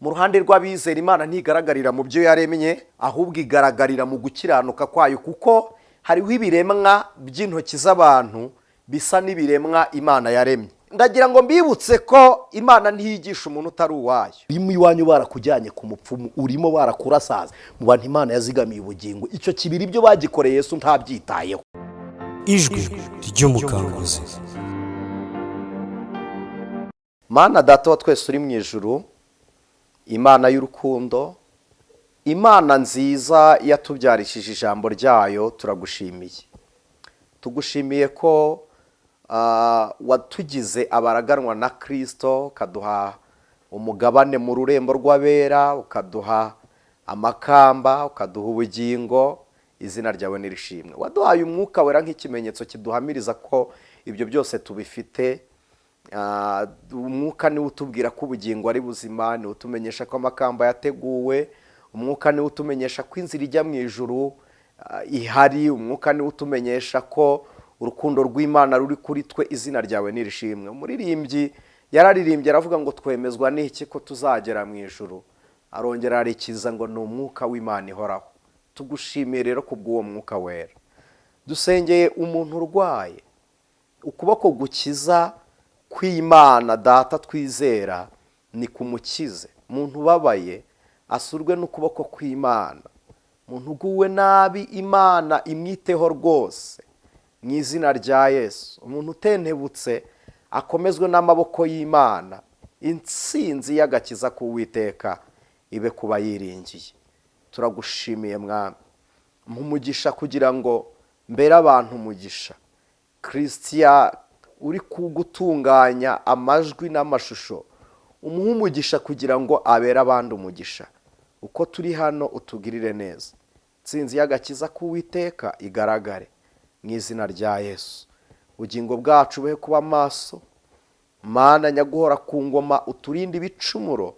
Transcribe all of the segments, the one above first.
Mu ruhande rw'abizera, Imana ntigaragarira mu byo yaremye, ahubwo igaragarira mu gukiranuka kwayo, kuko hariho ibiremwa by'intoki z'abantu bisa n'ibiremwa Imana yaremye. Ndagira ngo mbibutse ko Imana ntiyigisha umuntu utari uwayo. Urimo iwanyu barakujyanye ku mupfumu, urimo barakurasaza mu bantu Imana yazigamiye ubugingo. Icyo kibiri ibyo bagikoreye Yesu ntabyitayeho. Ijwi ry'Umukanguzi. Mana Data wa twese uri mu ijuru, Imana y'urukundo, Imana nziza yatubyarishije ijambo ryayo, turagushimiye. Tugushimiye ko watugize abaraganwa na Kirisito, ukaduha umugabane mu rurembo rw'abera, ukaduha amakamba, ukaduha ubugingo. Izina ryawe nirishimwe. Waduhaye Umwuka Wera nk'ikimenyetso kiduhamiriza ko ibyo byose tubifite. Umwuka niwe utubwira ko ubugingo ari buzima, niwe utumenyesha ko amakamba yateguwe. Umwuka niwe utumenyesha ko inzira ijya mu ijuru ihari. Umwuka niwe utumenyesha ko urukundo rw'Imana ruri kuri twe. Izina ryawe nirishimwe. Umuririmbyi yararirimbye aravuga ngo: "Twemezwa n'iki ko tuzagera mu ijuru?" Arongera arikiza ngo: "Ni Umwuka w'Imana ihoraho." Tugushimiye rero ku bw'uwo Mwuka Wera. Dusengeye umuntu urwaye, ukuboko gukiza kw'Imana Data twizera ni kumukize. Umuntu ubabaye asurwe n'ukuboko kw'Imana. Umuntu uguwe nabi, Imana imwiteho rwose mu izina rya Yesu. Umuntu utentebutse akomezwe n'amaboko y'Imana. Intsinzi y'agakiza k'Uwiteka ibe kuba yiringiye. Turagushimiye, Mwami. Umugisha kugira ngo mbere abantu umugisha. Christian uri gutunganya amajwi n'amashusho, umuhe umugisha kugira ngo abere abandi umugisha. Uko turi hano, utugirire neza. Intsinzi y'agakiza k'Uwiteka igaragare mu izina rya Yesu. Ubugingo bwacu buhe kuba maso. Mana nyaguhora ku ngoma, uturinde ibicumuro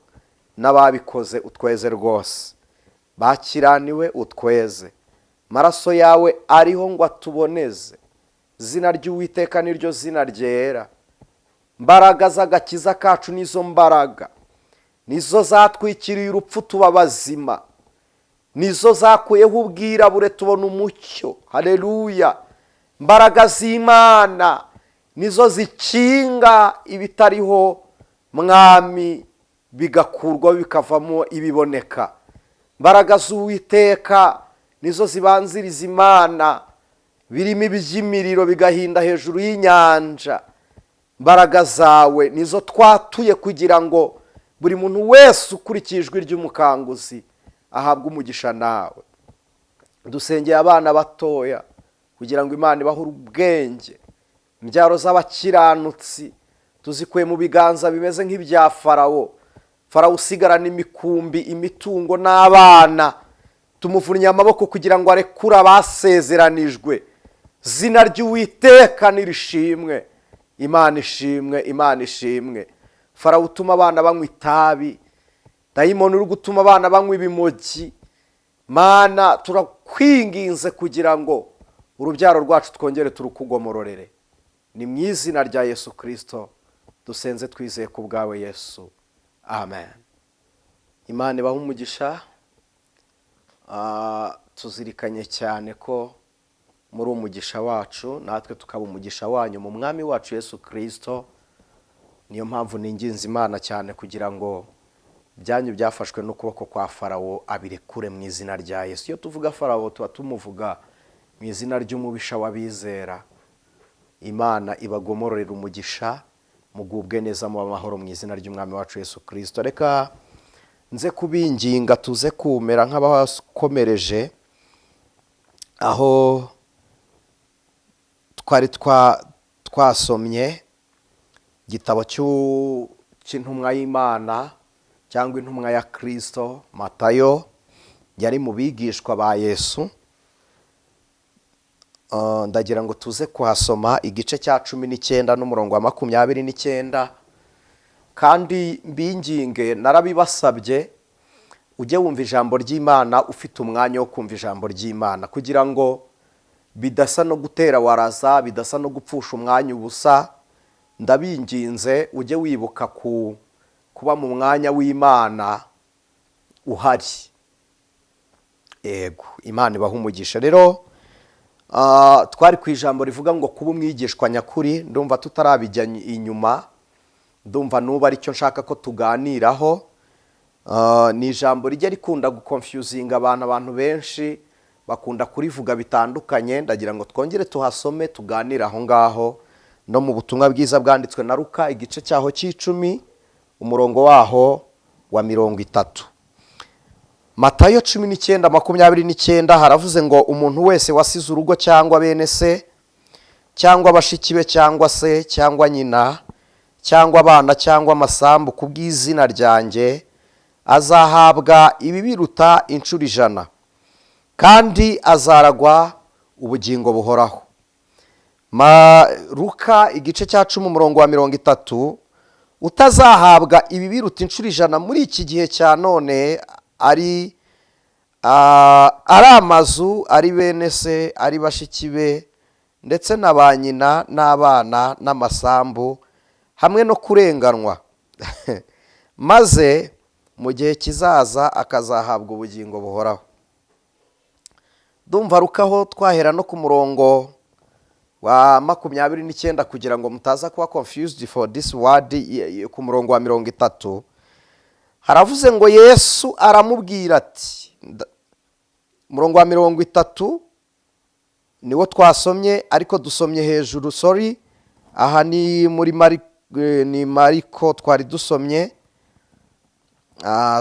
n'ababikoze, utweze rwose. Bakiraniwe, utweze. Maraso yawe ariho ngo atuboneze. Izina ry'Uwiteka niryo zina ryera. Mbaraga z'agakiza kacu, nizo mbaraga, nizo zatwikiriye urupfu tuba bazima, nizo zakuyeho ubwirabure tubona umucyo. Hareruya! Mbaraga z'Imana nizo zikinga ibitariho, Mwami, bigakurwa bikavamo ibiboneka. Mbaraga z'Uwiteka nizo zibanziriza Imana, birimo iby'imiriro bigahinda hejuru y'inyanja. Mbaraga zawe nizo twatuye kugira ngo buri muntu wese ukurikiye Ijwi ry'Umukanguzi ahabwe umugisha nawe. Dusengeye abana batoya kugira ngo Imana ibahe ubwenge. Imbyaro z'abakiranutsi tuzikuye mu biganza bimeze nk'ibya Farawo. Farawo usigarana imikumbi, imitungo n'abana, tumuvunnye amaboko kugira ngo arekure abasezeranijwe. Zina ry'Uwiteka nirishimwe. Imana ishimwe, Imana ishimwe. Farawo utuma abana banywa itabi, dayimoni uri gutuma abana banywa ibimogi, Mana, turakwinginze kugira ngo urubyaro rwacu twongere turukugomororere. Ni mu izina rya Yesu Kirisito dusenze twizeye ku bwawe, Yesu, amen. Imana ibahe umugisha. Tuzirikanye cyane ko muri umugisha wacu, natwe tukaba umugisha wanyu mu Mwami wacu Yesu Kirisito. Niyo mpamvu ninginze Imana cyane kugira ngo byanyu byafashwe n'ukuboko kwa Farawo abirekure mu izina rya Yesu. Iyo tuvuga Farawo, tuba tumuvuga mu izina ry'umubisha w'abizera. Imana ibagomororera umugisha, mugubwe neza, mu amahoro mu izina ry'Umwami wacu Yesu Kirisito. Reka nze kubinginga tuze kumera nk'abakomereje aho twari twasomye igitabo cy'intumwa y'Imana cyangwa intumwa ya Kirisito Matayo, yari mu bigishwa ba Yesu. Ndagira ngo tuze kuhasoma igice cya 19 n'umurongo wa 29. Kandi mbinginge, narabibasabye, ujye wumva ijambo ry'Imana ufite umwanya wo kumva ijambo ry'Imana, kugira ngo bidasa no gutera waraza, bidasa no gupfusha umwanya ubusa. Ndabinginze, ujye wibuka ku kuba mu mwanya w'Imana. uhari. Yego, Imana ibaha umugisha. Rero twari ku ijambo rivuga ngo kuba umwigishwa nyakuri. Ndumva tutarabijya inyuma, ndumva n'ubu aricyo nshaka ko tuganiraho. Ni ijambo rijya rikunda guconfusinga abantu benshi bakunda kurivuga bitandukanye. Ndagira ngo twongere tuhasome, tuganire aho ngaho, no mu butumwa bwiza bwanditswe na Luka, igice cyaho cy'icumi, umurongo waho wa 30. Matayo 19:29 haravuze ngo: "Umuntu wese wasize urugo cyangwa bene se cyangwa bashiki be cyangwa se cyangwa nyina cyangwa abana cyangwa amasambu ku bw'izina ryanjye, azahabwa ibibiruta inshuro 100, kandi azaragwa ubugingo buhoraho." Luka igice cya 10, umurongo wa 30: "Utazahabwa ibibiruta inshuro 100 muri iki gihe cya none, ari amazu, ari bene se, ari bashiki be, ndetse na ba nyina n'abana n'amasambu, hamwe no kurenganwa, maze mu gihe kizaza akazahabwa ubugingo buhoraho." Ndumva Lukaho twahera no ku murongo wa 29, kugira ngo mutaza kuba confused for this word. Ku murongo wa 30 haravuze ngo: "Yesu aramubwira ati", umurongo wa 30 niwo twasomye, ariko dusomye hejuru, sorry. Aha ni muri ni Mariko twari dusomye.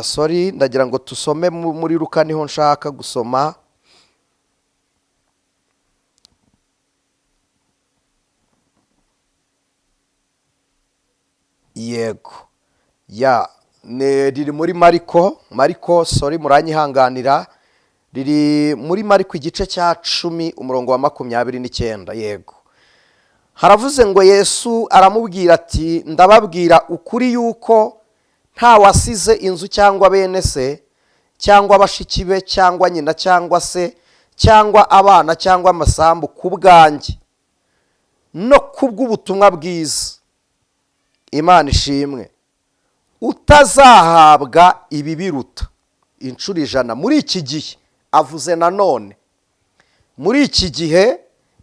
Sorry, ndagira ngo tusome muri Luka, niho nshaka gusoma. Yego, ya riri muri Mariko. Mariko, sorry, muranyihanganira, riri muri Mariko igice cya 10, umurongo wa 29. Yego, haravuze ngo: "Yesu aramubwira ati: 'Ndababwira ukuri yuko nta wasize inzu cyangwa bene se cyangwa bashiki be cyangwa nyina cyangwa se cyangwa abana cyangwa amasambu ku bwanjye no kubw'ubutumwa bwiza,'" Imana ishimwe, "utazahabwa ibibiruta inshuro 100 muri iki gihe." Avuze nanone muri iki gihe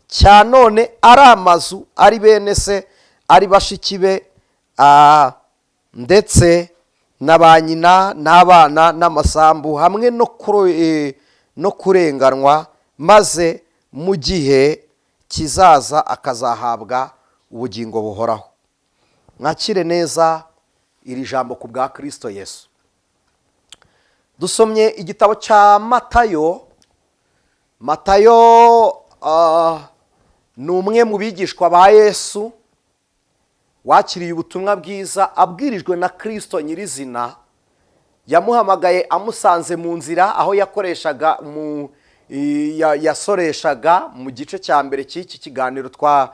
cya none, ari amazu, ari bene se, ari bashiki be, ndetse na ba nyina n'abana n'amasambu, hamwe no kurenganwa, maze mu gihe kizaza akazahabwa ubugingo buhoraho. Mwakire neza iri jambo ku bwa Kirisito Yesu. Dusomye igitabo cya Matayo. Matayo ni umwe mu bigishwa ba Yesu wakiriye ubutumwa bwiza abwirijwe na Kirisito nyirizina. Yamuhamagaye amusanze mu nzira aho yakoreshaga mu yasoreshaga. Mu gice cya mbere cy'iki kiganiro twa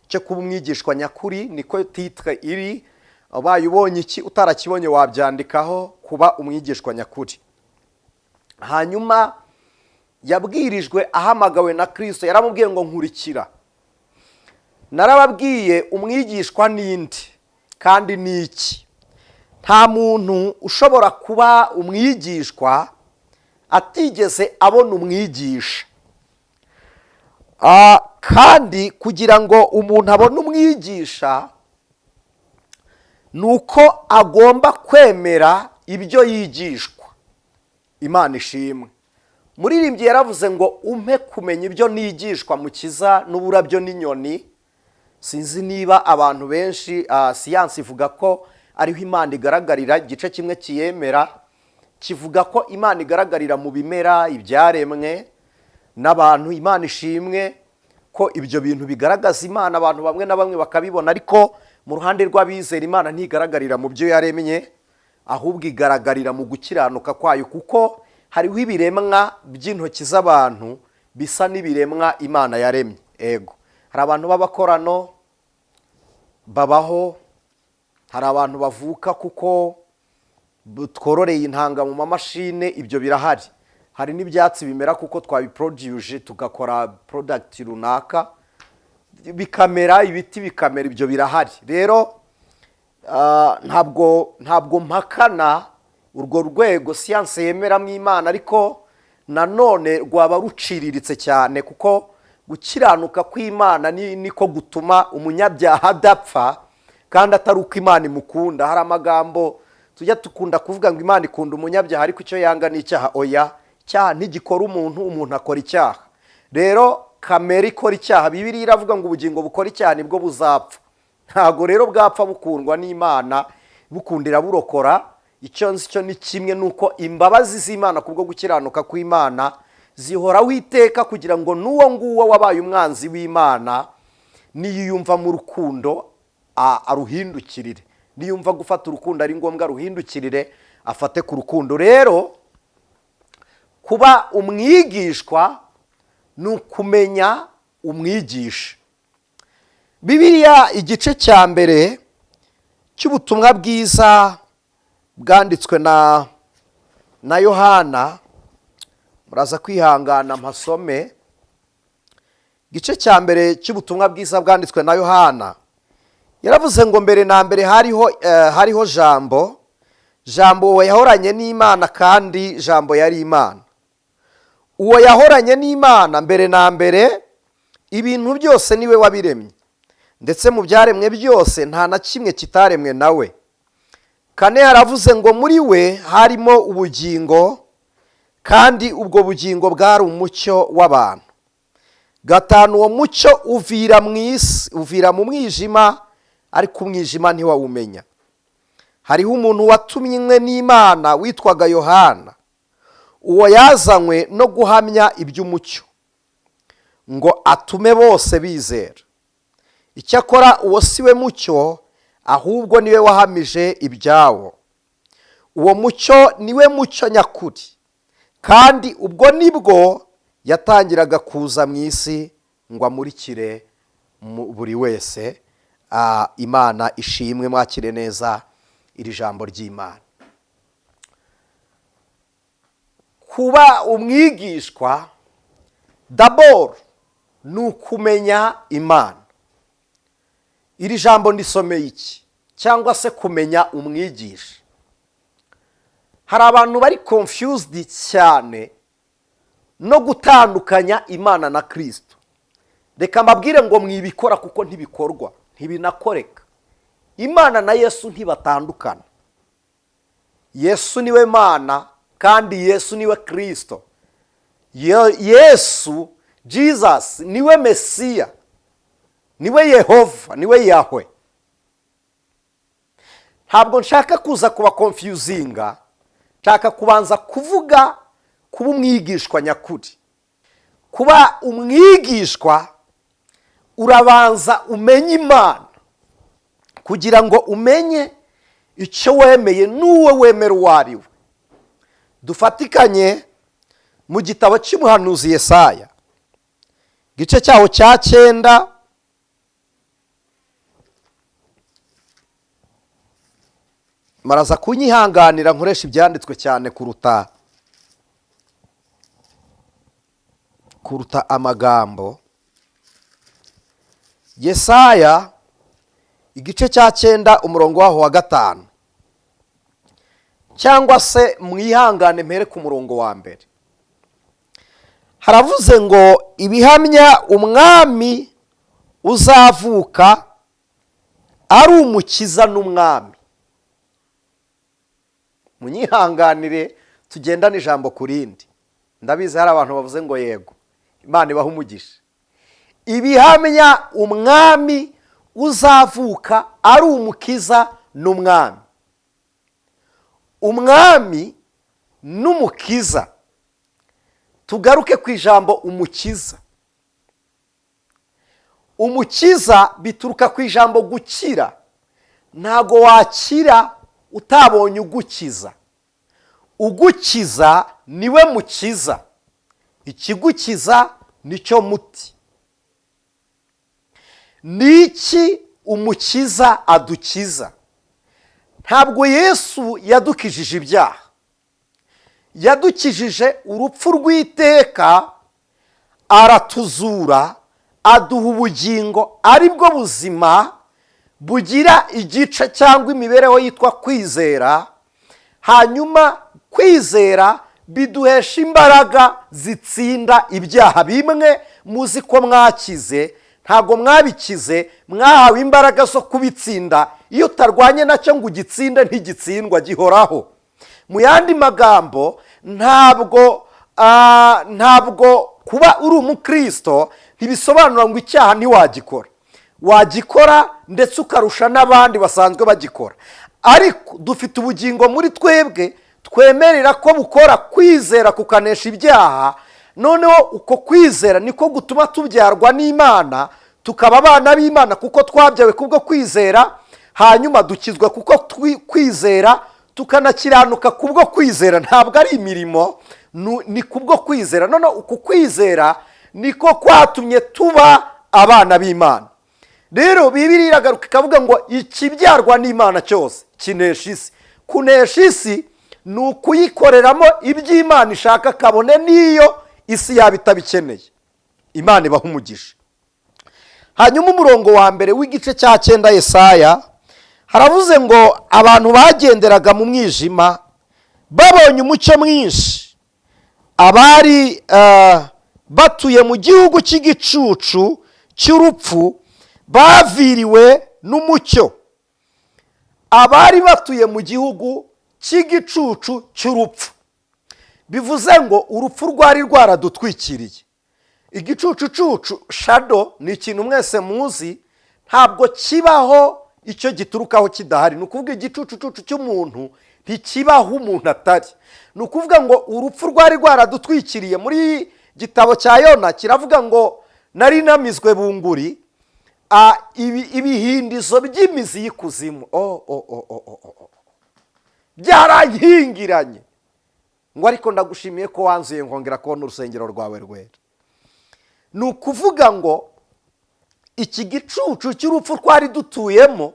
cyo kuba umwigishwa nyakuri, niko titre iri. Ubaye ubonye iki, utarakibonye wabyandikaho, kuba umwigishwa nyakuri. Hanyuma yabwirijwe ahamagawe na Kirisito, yaramubwiye ngo: "Nkurikira." Narababwiye umwigishwa n'indi kandi ni iki: nta muntu ushobora kuba umwigishwa atigeze abona umwigisha. Kandi kugira ngo umuntu abone umwigisha ni uko agomba kwemera ibyo yigishwa. Imana ishimwe. Muririmbyi yaravuze ngo: "Umpe kumenya ibyo nigishwa, Mukiza, n'uburabyo n'inyoni." Sinzi niba abantu benshi, siyansi ivuga ko ariho Imana igaragarira. Igice kimwe kiyemera kivuga ko Imana igaragarira mu bimera, ibyaremwe n'abantu. Imana ishimwe ko ibyo bintu bigaragaza Imana, abantu bamwe na bamwe bakabibona. Ariko mu ruhande rw'abizera, Imana ntigaragarira mu byo yaremye, ahubwo igaragarira mu gukiranuka kwayo, kuko hariho ibiremwa by'intoki z'abantu bisa n'ibiremwa Imana yaremye. Ego, hari abantu b'abakorano babaho, hari abantu bavuka kuko twororeye intanga mu mamashine, ibyo birahari. Hari n'ibyatsi bimera kuko twabiproduce, tugakora product runaka bikamera, ibiti bikamera, ibyo birahari. Rero ntabwo mpakana Urwo rwego siyanse yemeramo Imana, ariko nanone rwaba ruciriritse cyane, kuko gukiranuka kw'Imana niko gutuma umunyabyaha adapfa, kandi atari uko Imana imukunda. Hari amagambo tujya dukunda kuvuga ngo Imana ikunda umunyabyaha, ariko icyo yanga ni icyaha. Oya, icyaha ntigikora umuntu, umuntu akora icyaha. Rero kamere ikora icyaha, Bibiliya iravuga ngo ubugingo bukora icyaha nibwo buzapfa. Ntabwo rero bwapfa bukundwa n'Imana, bukundira burokora. Icyo nzi cyo ni kimwe, ni uko imbabazi z'Imana kubwo gukiranuka kw'Imana zihoraho iteka, kugira ngo n'uwo nguwo wabaye umwanzi w'Imana niyiyumva mu rukundo aruhindukirire, niyumva gufata urukundo ari ngombwa aruhindukirire, afate ku rukundo. Rero kuba umwigishwa ni ukumenya umwigisha. Bibiliya, igice cya mbere cy'ubutumwa bwiza bwanditswe na Yohana, muraza kwihangana mpasome. Igice cya mbere cy'ubutumwa bwiza bwanditswe na Yohana, yaravuze ngo: "Mbere na mbere hariho Jambo, Jambo yahoranye n'Imana, kandi Jambo yari Imana. Uwo yahoranye n'Imana mbere na mbere. Ibintu byose niwe wabiremye, ndetse mu byaremwe byose nta na kimwe kitaremwe nawe." Kane, yaravuze ngo: "Muri we harimo ubugingo, kandi ubwo bugingo bwari umucyo w'abantu." Gatanu, "Uwo mucyo uvira mu isi, uvira mu mwijima, ariko umwijima ntiwawumenya. Hariho umuntu watumwe n'Imana witwaga Yohana. Uwo yazanywe no guhamya iby'umucyo, ngo atume bose bizera. Icyakora uwo si we mucyo, ahubwo niwe wahamije ibyawo. Uwo mucyo niwe mucyo nyakuri, kandi ubwo nibwo yatangiraga kuza mu isi ngo amurikire buri wese." Imana ishimwe. Mwakire neza iri jambo ry'Imana. Kuba umwigishwa d'abord ni ukumenya Imana. Iri jambo ndisomeye iki? Cyangwa se kumenya umwigisha. Hari abantu bari confused cyane no gutandukanya Imana na Kirisito. Reka mbabwire ngo mwibikora, kuko ntibikorwa, ntibinakoreka. Imana na Yesu ntibatandukana. Yesu niwe Mana, kandi Yesu niwe Kirisito. Yesu, Jesus, niwe Mesiya, niwe Yehova, niwe Yahwe. Ntabwo nshaka kuza kuba confusinga, nshaka kubanza kuvuga kuba umwigishwa nyakuri. Kuba umwigishwa, urabanza umenye Imana, kugira ngo umenye icyo wemeye n'uwo wemera uwo ari we. Dufatikanye mu gitabo cy'umuhanuzi Yesaya, igice cyaho cya 9. Maraza kunyihanganira nkoresha ibyanditswe cyane kuruta amagambo. Yesaya igice cya 9, umurongo waho wa 5, cyangwa se mwihangane mpere ku murongo wa 1. Haravuze ngo: "Ibihamya umwami uzavuka ari umukiza n'umwami." Munyihanganire tugendane ijambo ku rindi. Ndabizi hari abantu bavuze ngo yego, Imana ibaha umugisha. Ibihamya umwami uzavuka ari umukiza n'umwami. Umwami n'umukiza. Tugaruke ku ijambo umukiza. Umukiza bituruka ku ijambo gukira. Ntago wakira utabonye ugukiza. Ugukiza niwe mukiza, ikigukiza nicyo muti. Ni iki umukiza adukiza? Ntabwo Yesu yadukijije ibyaha, yadukijije urupfu rw'iteka, aratuzura, aduha ubugingo, ari bwo buzima bugira igice cyangwa imibereho yitwa kwizera. Hanyuma kwizera biduhesha imbaraga zitsinda ibyaha bimwe muzi ko mwakize. Ntabwo mwabikize, mwahawe imbaraga zo kubitsinda. Iyo utarwanye nacyo ngo ugitsinde, ntigitsindwa, gihoraho. Mu yandi magambo, ntabwo kuba uri umukristo ntibisobanura ngo icyaha ntiwagikora. Wagikora, ndetse ukarusha n'abandi basanzwe bagikora. Ariko dufite ubugingo muri twebwe twemerera ko bukora, kwizera kukanesha ibyaha. Noneho uko kwizera niko gutuma tubyarwa n'Imana, tukaba abana b'Imana, kuko twabyawe kubwo kwizera. Hanyuma dukizwa kuko kwizera, tukanakiranuka kubwo kwizera. Ntabwo ari imirimo, ni kubwo kwizera. Noneho uku kwizera niko kwatumye tuba abana b'Imana. Rero Bibiliya iragaruka ikavuga ngo ikibyarwa n'Imana cyose kinesha isi. Kunesha isi ni ukuyikoreramo iby'Imana ishaka, kabone n'iyo isi yaba itabikeneye. Imana ibaha umugisha. Hanyuma umurongo wa 1 w'igice cya 9 Yesaya haravuze ngo: "Abantu bagenderaga mu mwijima babonye umucyo mwinshi, abari batuye mu gihugu cy'igicucu cy'urupfu baviriwe n'umucyo." Abari batuye mu gihugu cy'igicucu cy'urupfu, bivuze ngo urupfu rwari rwaradutwikiriye. Igicucucucu, shadow, ni ikintu mwese muzi, ntabwo kibaho icyo giturukaho kidahari. Ni ukuvuga igicucucucu cy'umuntu ntikibaho umuntu atari. Ni ukuvuga ngo urupfu rwari rwaradutwikiriye. Muri gitabo cya Yona kiravuga ngo: "Nari namizwe bunguri ibihindizo by'imizi y'ikuzimu, oh, oh, oh, oh, oh, oh. Byarankingiranye." Ngo: "Ariko ndagushimiye ko wanzuye nkongera kubona urusengero rwawe rwera." Ni ukuvuga ngo iki gicucu cy'urupfu twari dutuyemo,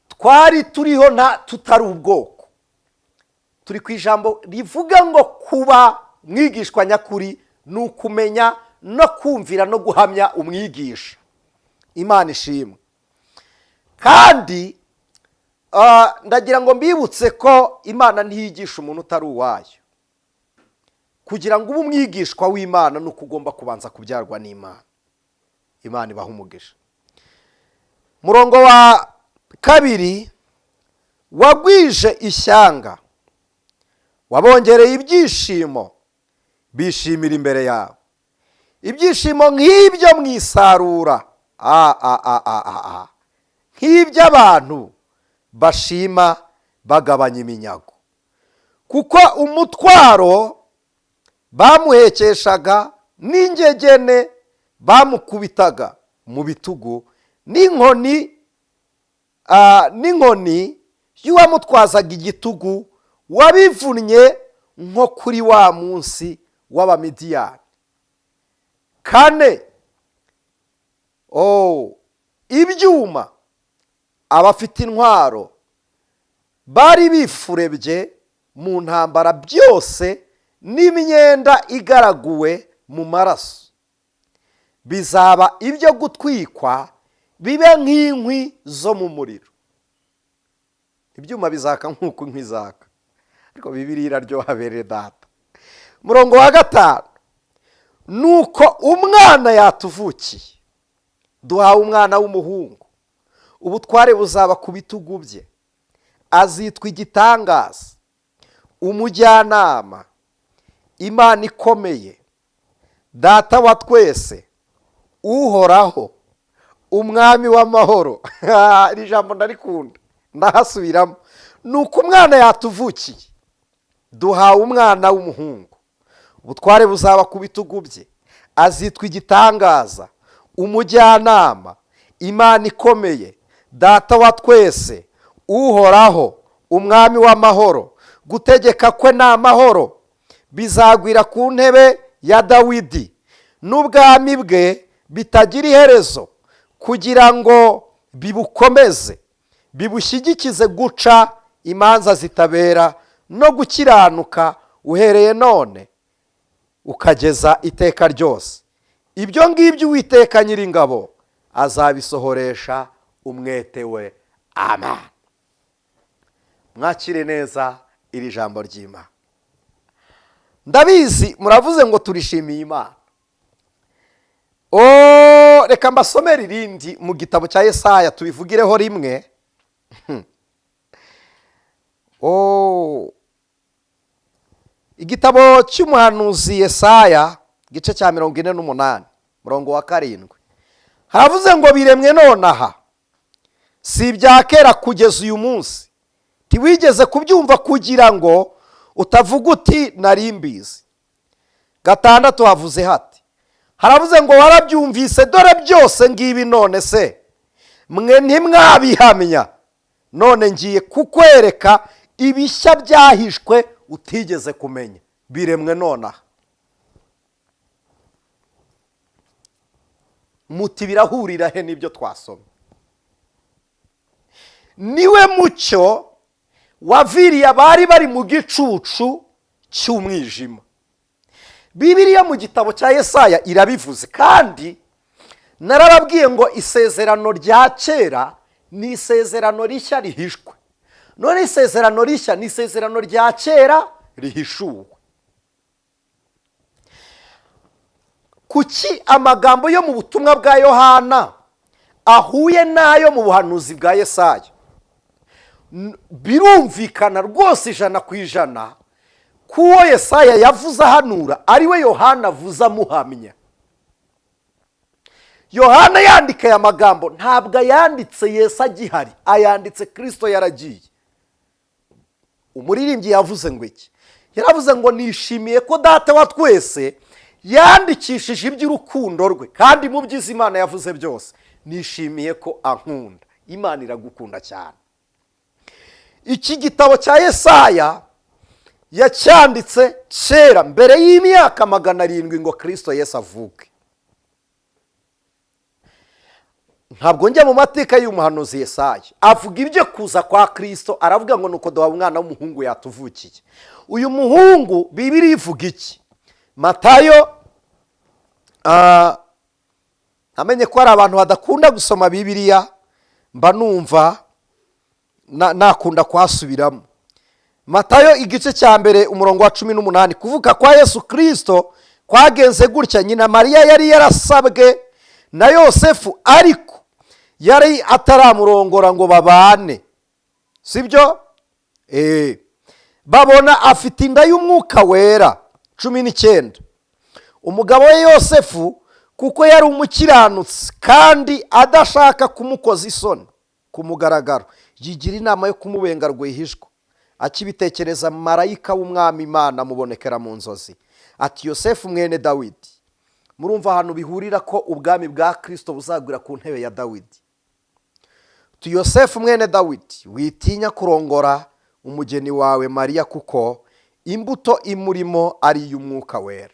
twari turiho nta tutari ubwoko. Turi ku ijambo rivuga ngo kuba mwigishwa nyakuri ni ukumenya no kumvira no guhamya umwigisha. Imana ishimwe. Kandi ndagira ngo mbibutse ko Imana ntiyigisha umuntu utari uwayo. Kugira ngo ube umwigishwa w'Imana ni uko ugomba kubanza kubyarwa n'Imana. Imana ibaha umugisha. Murongo wa 2: "Wagwije ishyanga, wabongereye ibyishimo, bishimira imbere yawe ibyishimo nk'ibyo mu isarura, a a a a a a nk'iby'abantu bashima bagabanya iminyago, kuko umutwaro bamuhekeshaga n'ingegene bamukubitaga mu bitugu n'inkoni y'uwamutwazaga igitugu wabivunnye nko kuri wa munsi w'Abamidiyani." 4, oh, ibyuma abafite intwaro bari bifurebye mu ntambara byose n'imyenda igaraguwe mu maraso bizaba ibyo gutwikwa, bibe nk'inkwi zo mu muriro. Ibyuma bizaka nk'uko inkwi zaka. Ariko Bibiliya iraryoha, bere data. Murongo wa 5: "Nuko umwana yatuvukiye, duhawe umwana w'umuhungu, ubutware buzaba ku bitugu bye, azitwa Igitangaza, Umujyanama, Imana ikomeye, Data wa twese, Uhoraho, Umwami w'amahoro." Iri jambo ndarikunda, ndahasubiramo: "Ni uko umwana yatuvukiye, duhawe umwana w'umuhungu, ubutware buzaba ku bitugu bye, azitwa Igitangaza, Umujyanama, Imana ikomeye, Data wa twese, Uhoraho, Umwami w'amahoro. Gutegeka kwe ni amahoro, bizagwira ku ntebe ya Dawidi n'ubwami bwe bitagira iherezo, kugira ngo bibukomeze, bibushyigikize guca imanza zitabera no gukiranuka, uhereye none ukageza iteka ryose. Ibyo ngibyo Uwiteka Nyiringabo azabisohoresha umwete we." Amen. Mwakire neza ijambo ry'Imana. Iri jambo ry'Imana, ndabizi muravuze ngo turishimiye Imana. O, reka mbasomere irindi mu gitabo cya Yesaya, tubivugireho rimwe. O, igitabo cy'umuhanuzi Yesaya, igice cya 48, murongo wa 7, haravuze ngo: "Biremwe nonaha, si ibya kera kugeza uyu munsi, ntiwigeze kubyumva kugira ngo utavuga uti 'Nari mbizi.'" 6 havuze hati, haravuze ngo: "Warabyumvise, dore byose ngibi, none se mwe ntimwabihamya? None ngiye kukwereka ibishya byahishwe utigeze kumenya." Biremwe nonaha. Muti birahurira he n'ibyo twasomye? Niwe mucyo waviriye abari bari mu gicucu cy'umwijima. Bibiliya mu gitabo cya Yesaya irabivuze, kandi narababwiye ngo isezerano rya kera ni isezerano rishya rihishwe. None isezerano rishya ni isezerano rya kera rihishuwe. Kuki amagambo yo mu butumwa bwa Yohana ahuye n'ayo mu buhanuzi bwa Yesaya? Birumvikana rwose 100% ko uwo Yesaya yavuze ahanura ari we Yohana avuze amuhamya. Yohana yandika aya magambo, ntabwo ayanditse Yesu agihari, ayanditse Kirisito yaragiye. Umuririmbyi yavuze ngo iki? Yaravuze ngo: "Nishimiye ko Data wa twese yandikishije iby'urukundo rwe, kandi mu byiza Imana yavuze byose nishimiye ko ankunda." Imana iragukunda cyane. Iki gitabo cya Yesaya yacyanditse kera, mbere y'imyaka 700 ngo Kirisito Yesu avuke. Ntabwo njya mu mateka y'umuhanuzi Yesaya. Avuga ibyo kuza kwa Kirisito, aravuga ngo: "Nuko duhawe umwana w'umuhungu, yatuvukiye." Uyu muhungu, Bibiliya ivuga iki? Matayo, amenye ko hari abantu badakunda gusoma Bibiliya, mba numva nakunda kuhasubiramo. Matayo igice cya 1, umurongo wa 18: "Kuvuka kwa Yesu Kirisito kwagenze gutya: nyina Mariya yari yarasabwe na Yosefu, ariko yari ataramurongora ngo babane, sibyo? Babona afite inda y'Umwuka Wera." 19: "Umugabo we Yosefu, kuko yari umukiranutsi kandi adashaka kumukoza isoni ku mugaragaro, yigira inama yo kumubenga rwihishwa. Akibitekereza, marayika w'Umwami Imana amubonekera mu nzozi ati: 'Yosefu mwene Dawidi.'" Murumva ahantu bihurira ko ubwami bwa Kirisito buzagwira ku ntebe ya Dawidi. Tu: "Yosefu mwene Dawidi, witinya kurongora umugeni wawe Mariya, kuko imbuto imurimo ari iy'Umwuka Wera."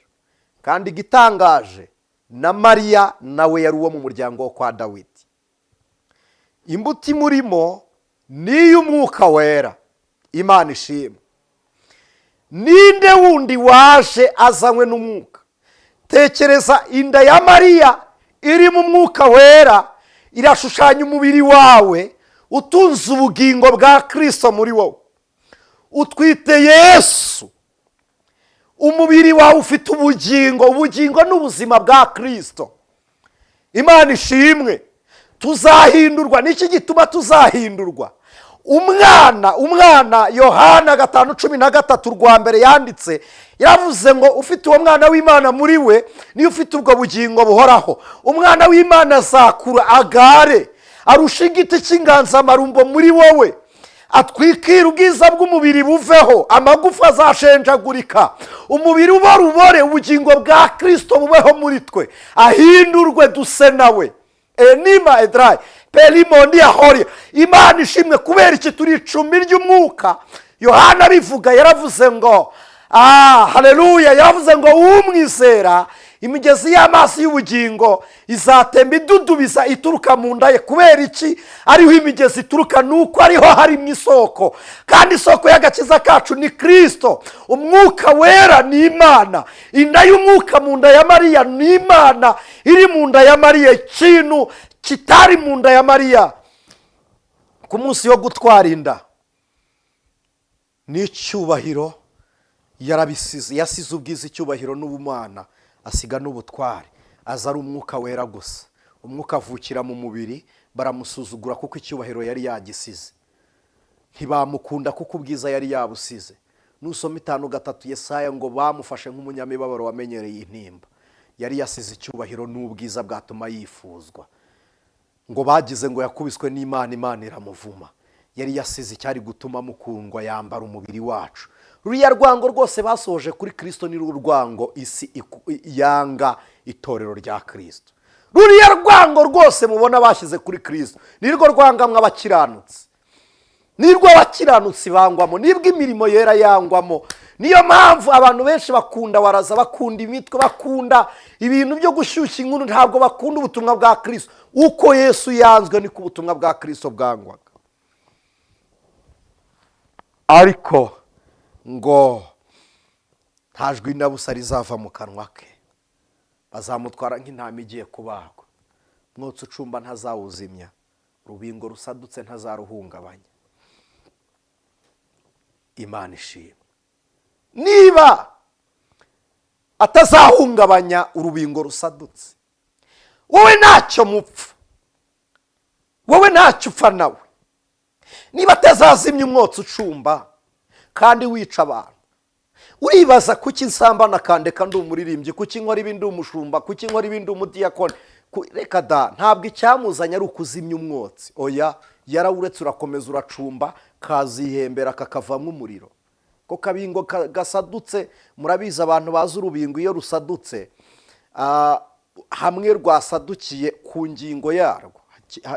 Kandi igitangaje, na Mariya nawe yari uwo mu muryango wo kwa Dawidi. Imbuto imurimo ni iy'Umwuka Wera. Imana ishimwe. Ninde wundi waje azanywe n'Umwuka? Tekereza inda ya Mariya irimo Umwuka Wera, irashushanya umubiri wawe utunze ubugingo bwa Kirisito muri wowe. Utwite Yesu, umubiri wawe ufite ubugingo, ubugingo n'ubuzima bwa Kirisito. Imana ishimwe. Tuzahindurwa. Niki gituma tuzahindurwa? Umwana, Yohana 5:13, rwa mbere yanditse, yaravuze ngo ufite uwo mwana w'Imana muri we niyo ufite ubwo bugingo buhoraho. Umwana w'Imana azakura, agare, arusha igiti cy'inganzamarumbo muri wowe, atwikira ubwiza bw'umubiri buveho, amagufa azashenjagurika, umubiri ubora ubore, ubugingo bwa Kirisito bubeho muri twe, ahindurwe duse nawe. Enima edarayi perimondi yahoriya. Imana ishimwe. Kubera iki? Turi icumbi ry'Umwuka. Yohana abivuga yaravuze ngo, hareruya, yaravuze ngo: "Umwizera, imigezi y'amazi y'ubugingo izatemba idudubiza ituruka mu nda ye." Kubera iki ariho imigezi ituruka? Ni uko ariho harimo isoko, kandi isoko y'agakiza kacu ni Kirisito. Umwuka Wera ni Imana. Inda y'Umwuka mu nda ya Mariya ni Imana iri mu nda ya Mariya. Ikintu kitari mu nda ya Mariya ku munsi wo gutwara inda ni N'icyubahiro yarabisize. Yasize ubwiza, icyubahiro n'ubumana, asiga n'ubutware, aza ari umwuka wera gusa. Umwuka avukira mu mubiri, baramusuzugura kuko icyubahiro yari yagisize. Ntibamukunda kuko ubwiza yari yabusize. Nusoma 5:3 Yesaya, ngo bamufashe nk'umunyamibabaro wamenyereye intimba. Yari yasize icyubahiro n'ubwiza bwatuma yifuzwa. Ngo bagize ngo yakubiswe n'Imana, Imana iramuvuma. Yari yasize icyari gutuma mukundwa, yambara umubiri wacu. Ruriya rwango rwose basohoje kuri Kirisito ni urwango isi yanga itorero rya Kirisito. Ruriya rwango rwose mubona bashyize kuri Kirisito nirwo rwangamwe abakiranutsi, nirwo abakiranutsi bangwamo, nibwo imirimo yera yangwamo. Niyo mpamvu abantu benshi bakunda waraza, bakunda imitwe, bakunda ibintu byo gushyushya inkuru, ntabwo bakunda ubutumwa bwa Kirisito. Uko Yesu yanzwe niko ubutumwa bwa Kirisito bwangwaga. Ariko ngo nta jwi na busa rizava mu kanwa ke. Bazamutwara nk'intama igiye kubagwa. Mwotsi ucumba ntazawuzimya, urubingo rusadutse ntazaruhungabanya. Imana ishimwe niba atazahungabanya urubingo rusadutse. Wowe ntacyo mupfa, wowe ntacyo upfa nawe. Niba atazazimya umwotsi ucumba kandi wica abantu, uribaza kuki nsambana akandeka ndi umuririmbyi? Kuki nkora ibi ndi umushumba? Kuki nkora ibi ndi umudiyakoni? Reka da, ntabwo icyamuzanye ari ukuzimya umwotsi. Oya, yarawuretse urakomeza uracumba, kazihembera kakavamo umuriro. Ko kabingo gasadutse, murabizi, abantu bazi urubingo, iyo rusadutse, hamwe rwasadukiye ku ngingo yarwo,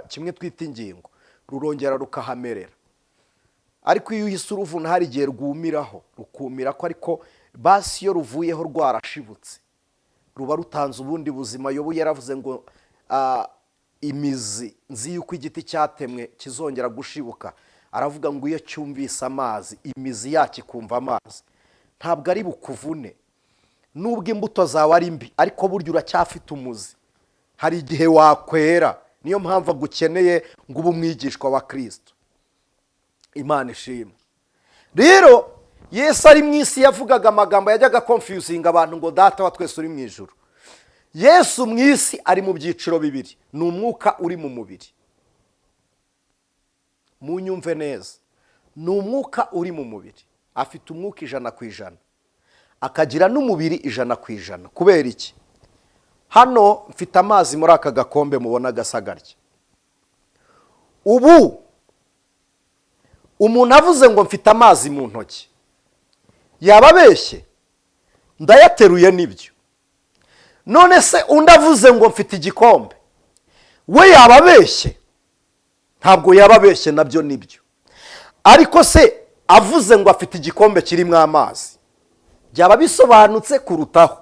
kimwe twita ingingo, rurongera rukahamerera. Ariko iyo uhise uruvuna, hari igihe rwumiraho, rukumira ko. Ariko basi iyo ruvuyeho rwarashibutse, ruba rutanze ubundi buzima. Yobu yaravuze ngo imizi, nzi yuko igiti cyatemwe kizongera gushibuka. Aravuga ngo iyo cyumvise amazi, imizi yacyo ikumva amazi, ntabwo ari bukuvune. Nubwo imbuto zawe ari mbi, ariko burya uracyafite umuzi, hari igihe wakwera. Niyo mpamvu agukeneye ngo ube umwigishwa wa Kirisito. Imana ishimwe. Rero Yesu ari mu isi yavugaga amagambo yajyaga confusinga abantu, ngo "Data wa twese uri mu ijuru". Yesu mu isi ari mu byiciro bibiri: ni umwuka uri mu mubiri. Munyumve neza, ni umwuka uri mu mubiri. Afite umwuka 100%, akagira n'umubiri 100%. Kubera iki? Hano mfite amazi muri aka gakombe mubona gasa gatya. Ubu umuntu avuze ngo mfite amazi mu ntoki, yaba abeshye? Ndayateruye, nibyo. None se undi avuze ngo mfite igikombe, we yaba abeshye? Ntabwo yaba abeshye, nabyo nibyo. Ariko se avuze ngo afite igikombe kirimo amazi, byaba bisobanutse kurutaho.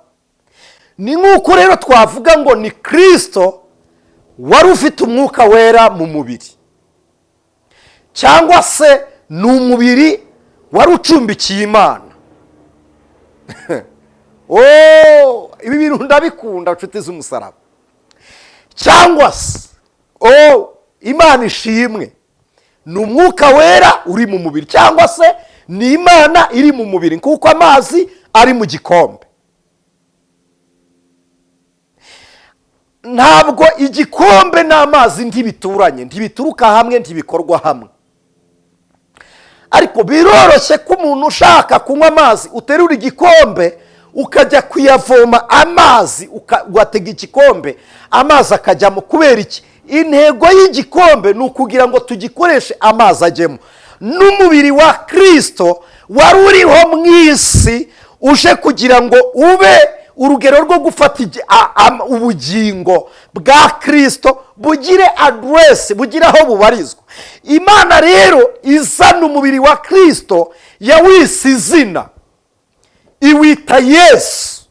Ni nk'uko rero twavuga ngo ni Kirisito wari ufite umwuka wera mu mubiri, cyangwa se ni umubiri wari ucumbikiye Imana. Oh, ibi bintu ndabikunda, nshuti z'umusaraba. Cyangwa se, oh, Imana ishimwe, ni umwuka wera uri mu mubiri, cyangwa se ni Imana iri mu mubiri kuko amazi ari mu gikombe. Ntabwo igikombe n'amazi ntibituranye, ntibituruka hamwe, ntibikorwa hamwe. Ariko biroroshye ko umuntu ushaka kunywa amazi uterura igikombe ukajya kuyavoma amazi, ugatega igikombe, amazi akajyamo. Kubera iki? Intego y'igikombe ni ukugira ngo tugikoreshe, amazi ajyemo. N'umubiri wa Kirisito wari uriho mu isi uje kugira ngo ube urugero rwo gufata ubugingo bwa Kirisito, bugire aderesi, bugire aho bubarizwa. Imana rero izana umubiri wa Kirisito yawise izina, iwita Yesu,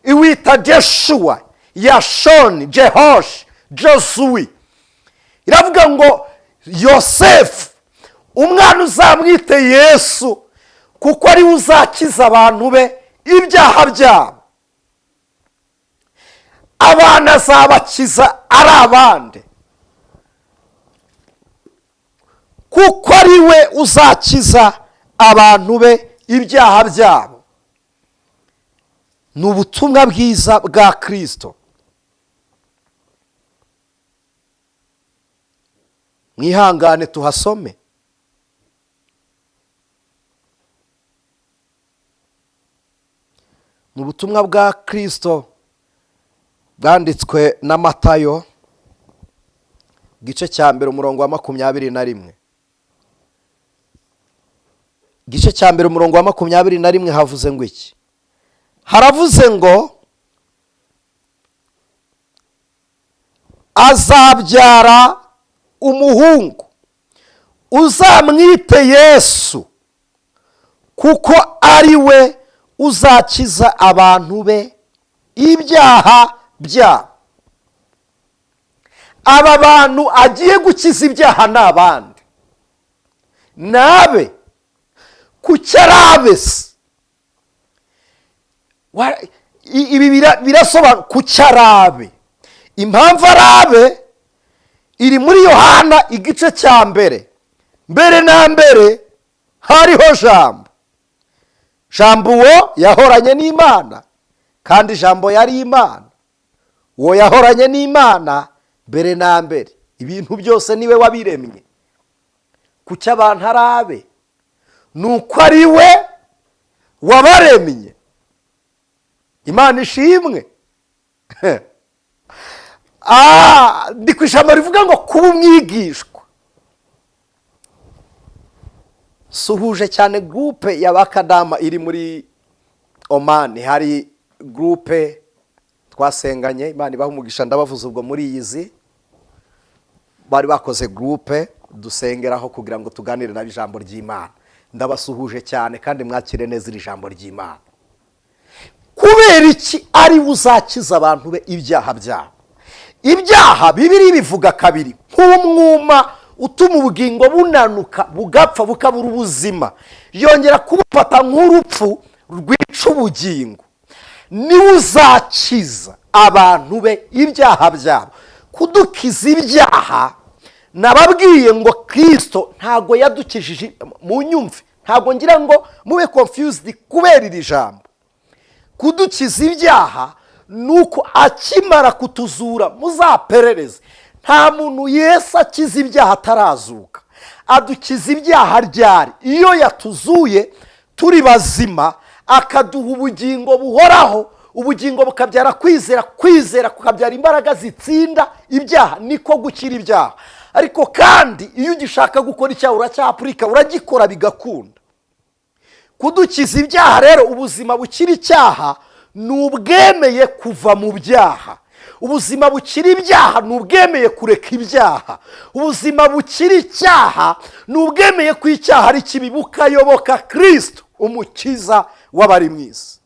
iwita Jeshuwa, Yashoni, Jehoshi, Josuwi. Iravuga ngo Yosefu, umwana uzamwite Yesu, kuko ariwe uzakiza abantu be ibyaha byabo. Abana azabakiza ari abande? Kuko ari we uzakiza abantu be ibyaha byabo. Ni ubutumwa bwiza bwa Kirisito. Mwihangane tuhasome. Mu butumwa bwa Kirisito bwanditswe na Matayo, igice cya 1 umurongo wa 21. Igice cya 1 umurongo wa 21 havuze ngo iki? Haravuze ngo azabyara umuhungu uzamwite Yesu, kuko ari we uzakiza abantu be ibyaha byabo. Aba bantu agiye gukiza ibyaha ni abandi, nabe kuki ari abe se? Ibi birasobanura kuki ari abe. Impamvu ari abe iri muri Yohana igice cya 1. Mbere na mbere hariho Jambo. Jambo uwo yahoranye n'Imana, kandi Jambo yari Imana. Uwo yahoranye n'Imana mbere na mbere, ibintu byose niwe wabiremye. Kuki abantu ari abe? Nuko ari we wabaremye. Imana ishimwe. Ndi ku ijambo rivuga ngo kuba umwigishwa. Suhuje cyane groupe ya Bakadama iri muri Oman. Hari groupe twasenganye, Imana ibaha umugisha, ndabavuze ubwo muri iyizi bari bakoze groupe dusengeraho kugira ngo tuganire nabo ijambo ry'Imana. Ndabasuhuje cyane kandi mwakire neza iri jambo ry'Imana. Kubera iki ari uzakiza abantu be ibyaha byabo? Ibyaha Bibiliya bivuga kabiri, nk'umwuma utuma ubugingo bunanuka bugapfa bukabura ubuzima, yongera kubufata nk'urupfu rwica ubugingo. Niwe uzakiza abantu be ibyaha byabo. Kudukiza ibyaha, nababwiye ngo Kristo ntago yadukijije, mu nyumve, ntago ngira ngo mube confused kubera iri jambo. Kudukiza ibyaha nuko akimara kutuzura, muzaperereze, nta muntu Yesu akiza ibyaha atarazuka. Adukiza ibyaha ryari? Iyo yatuzuye turi bazima, akaduha ubugingo buhoraho, ubugingo bukabyara kwizera, kwizera kukabyara imbaraga zitsinda ibyaha, niko gukira ibyaha. Ariko kandi iyo ugishaka gukora icyaha uracyapurika, uragikora bigakunda. Kudukiza ibyaha rero, ubuzima bukira icyaha ni ubwemeye kuva mu byaha. Ubuzima bukira ibyaha ni ubwemeye kureka ibyaha. Ubuzima bukira icyaha ni ubwemeye ko icyaha ari kibi, bukayoboka Kristo umukiza w'abari mu isi.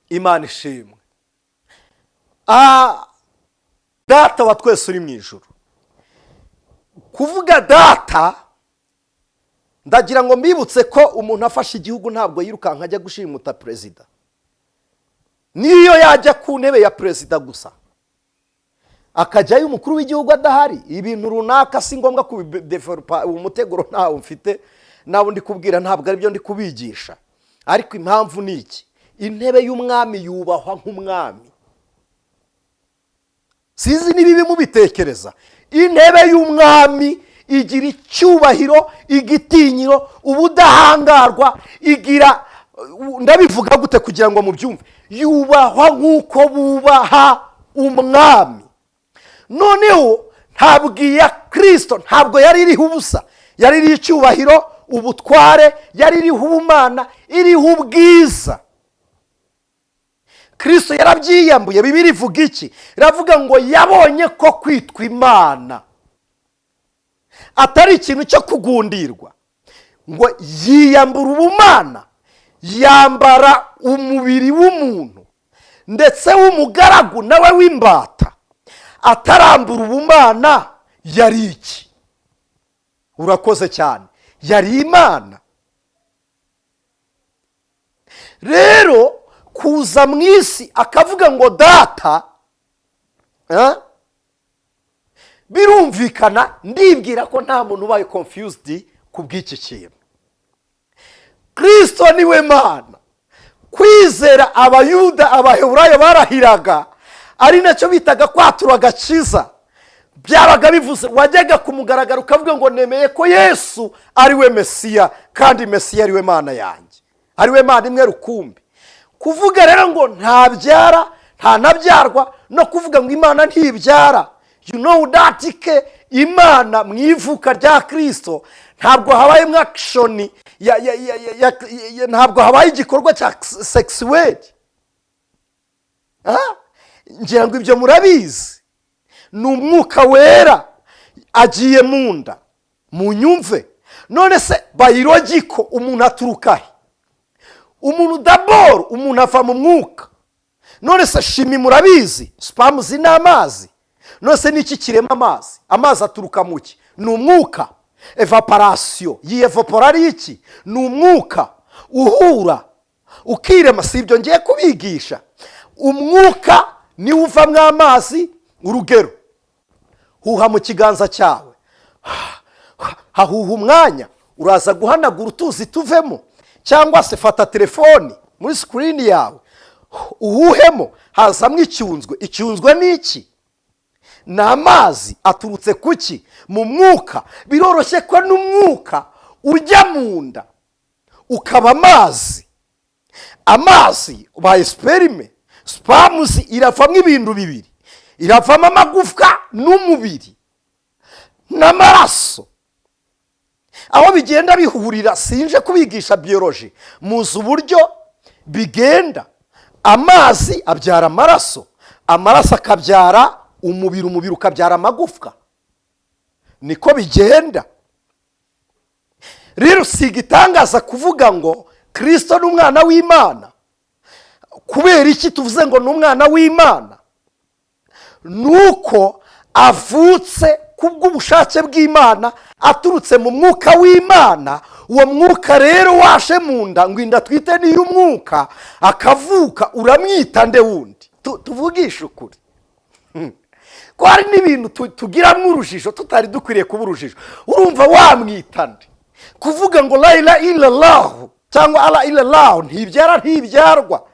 Imana ishimwe. Data wa twese uri mu ijuru. Kuvuga data, ndagira ngo mbibutse ko umuntu afashe igihugu ntabwo yirukanka ajya gushimuta perezida. Niyo yajya ku ntebe ya perezida gusa akajyayo umukuru w'igihugu adahari, ibintu runaka si ngombwa kubidevelopa. Umuteguro ntawo mfite, nawe ndi kubwira ntabwo aribyo ndi kubigisha. Ariko impamvu ni iki? Intebe y'umwami yubahwa nk'umwami. Sinzi niba ibi mubitekereza. Intebe y'umwami igira icyubahiro, igitinyiro, ubudahangarwa, igira, ndabivuga gute kugira ngo mubyumve, yubahwa nk'uko bubaha umwami. Noneho ntabwo iya Kristo ntabwo yari iriho ubusa, yari iriho icyubahiro, ubutware, yari iriho ubumana, iriho ubwiza. Kristo yarabyiyambuye. Bibiliya ivuga iki? Iravuga ngo yabonye ko kwitwa Imana atari ikintu cyo kugundirwa, ngo yiyambura ubumana, yambara umubiri w'umuntu ndetse w'umugaragu nawe w'imbata. Atarambura ubumana yari iki? Urakoze cyane, yari Imana. Rero kuza mu isi akavuga ngo data, birumvikana. Ndibwira ko nta muntu ubaye confused Ku bw'iki kintu, Kirisito niwe Mana. Kwizera Abayuda, Abaheburayo barahiraga, ari nacyo bitaga kwatura agakiza, byabaga bivuze wajyaga ku mugaragaro ukavuga ngo: "Nemeye ko Yesu ari we Mesiya, kandi Mesiya ari we Mana yanjye, ari we Mana imwe rukumbi." Kuvuga rero ngo ntabyara, ntanabyarwa, no kuvuga ngo Imana ntibyara, you know that ke Imana mu ivuka rya Kirisito ntabwo habayemo action ntabwo habaye igikorwa cya sexuel. Ngira ngo ibyo murabizi. Ni Umwuka Wera agiye mu nda. Mu nyumve, none se biological umuntu aturuka he? Umuntu d'abord, umuntu ava mu mwuka. None se chimie murabizi, sperms ni amazi. None se niki kirema amazi? Amazi aturuka mu ki? Ni umwuka. Évaporation, yiyevapora ari iki? Ni umwuka uhura ukirema. Si ibyo ngiye kubigisha. Umwuka niwo uvamo amazi. Urugero, huha mu kiganza cyawe, hahuha umwanya, uraza guhanagura utuzi tuvemo. Cyangwa se fata telefoni, muri screen yawe uhuhemo, hazamo icyunzwe. Icyunzwe ni iki? Ni amazi. Aturutse ku ki? Mu mwuka. Biroroshye ko n'umwuka ujya mu nda ukaba amazi. Amazi ubaye sperme, sperms iravamo ibintu bibiri: iravamo amagufwa n'umubiri n'amaraso. Aho bigenda bihurira, sinje kubigisha biology, muzi uburyo bigenda. Amazi abyara amaraso, amaraso akabyara umubiri, umubiri ukabyara amagufwa. Niko bigenda. Rero si igitangaza kuvuga ngo Kirisito ni umwana w'Imana. Kubera iki tuvuze ngo ni umwana w'Imana? Ni uko avutse kubw'ubushake bw'Imana, aturutse mu mwuka w'Imana. Uwo mwuka rero waje mu nda, ngo inda twite n'iy'umwuka, akavuka, uramwita nde wundi? Tuvugishe ukuri, ko hari n'ibintu tugiramo urujijo tutari dukwiriye kuba urujijo. Urumva wamwita nde? Kuvuga ngo لا إله إلا الله cyangwa لا إله إلا الله, ntibyara, ntibyarwa,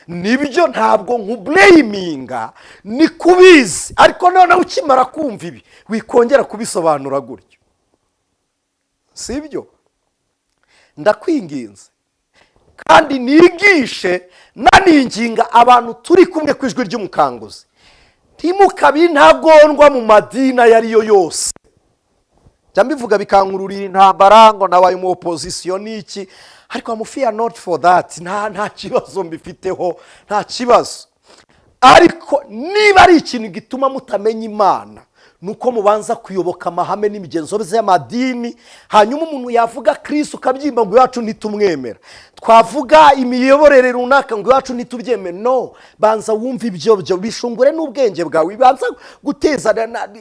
nibyo, ntabwo nkublaminga, ni kubizi. Ariko noneho ukimara kumva ibi, wikongera kubisobanura gutyo, si byo? Ndakwinginze kandi nigishe, naninginga abantu turi kumwe ku Ijwi ry'Umukanguzi: ntimukabe intagondwa mu madini ayo ari yo yose. Jya mbivuga bikankururira intambara ngo nabaye umu opposition n'iki, ariko I'm fear not for that. Nta kibazo mbifiteho, nta kibazo. Ariko niba ari ikintu gituma mutamenya Imana, ni uko mubanza kuyoboka amahame n'imigenzo y'amadini, hanyuma umuntu yavuga Kirisi ukabyimba ngo iwacu ntitumwemera, twavuga imiyoborere runaka ngo iwacu ntitubyemere. No banza wumve ibyo byo bishungure n'ubwenge bwawe. Banza guteza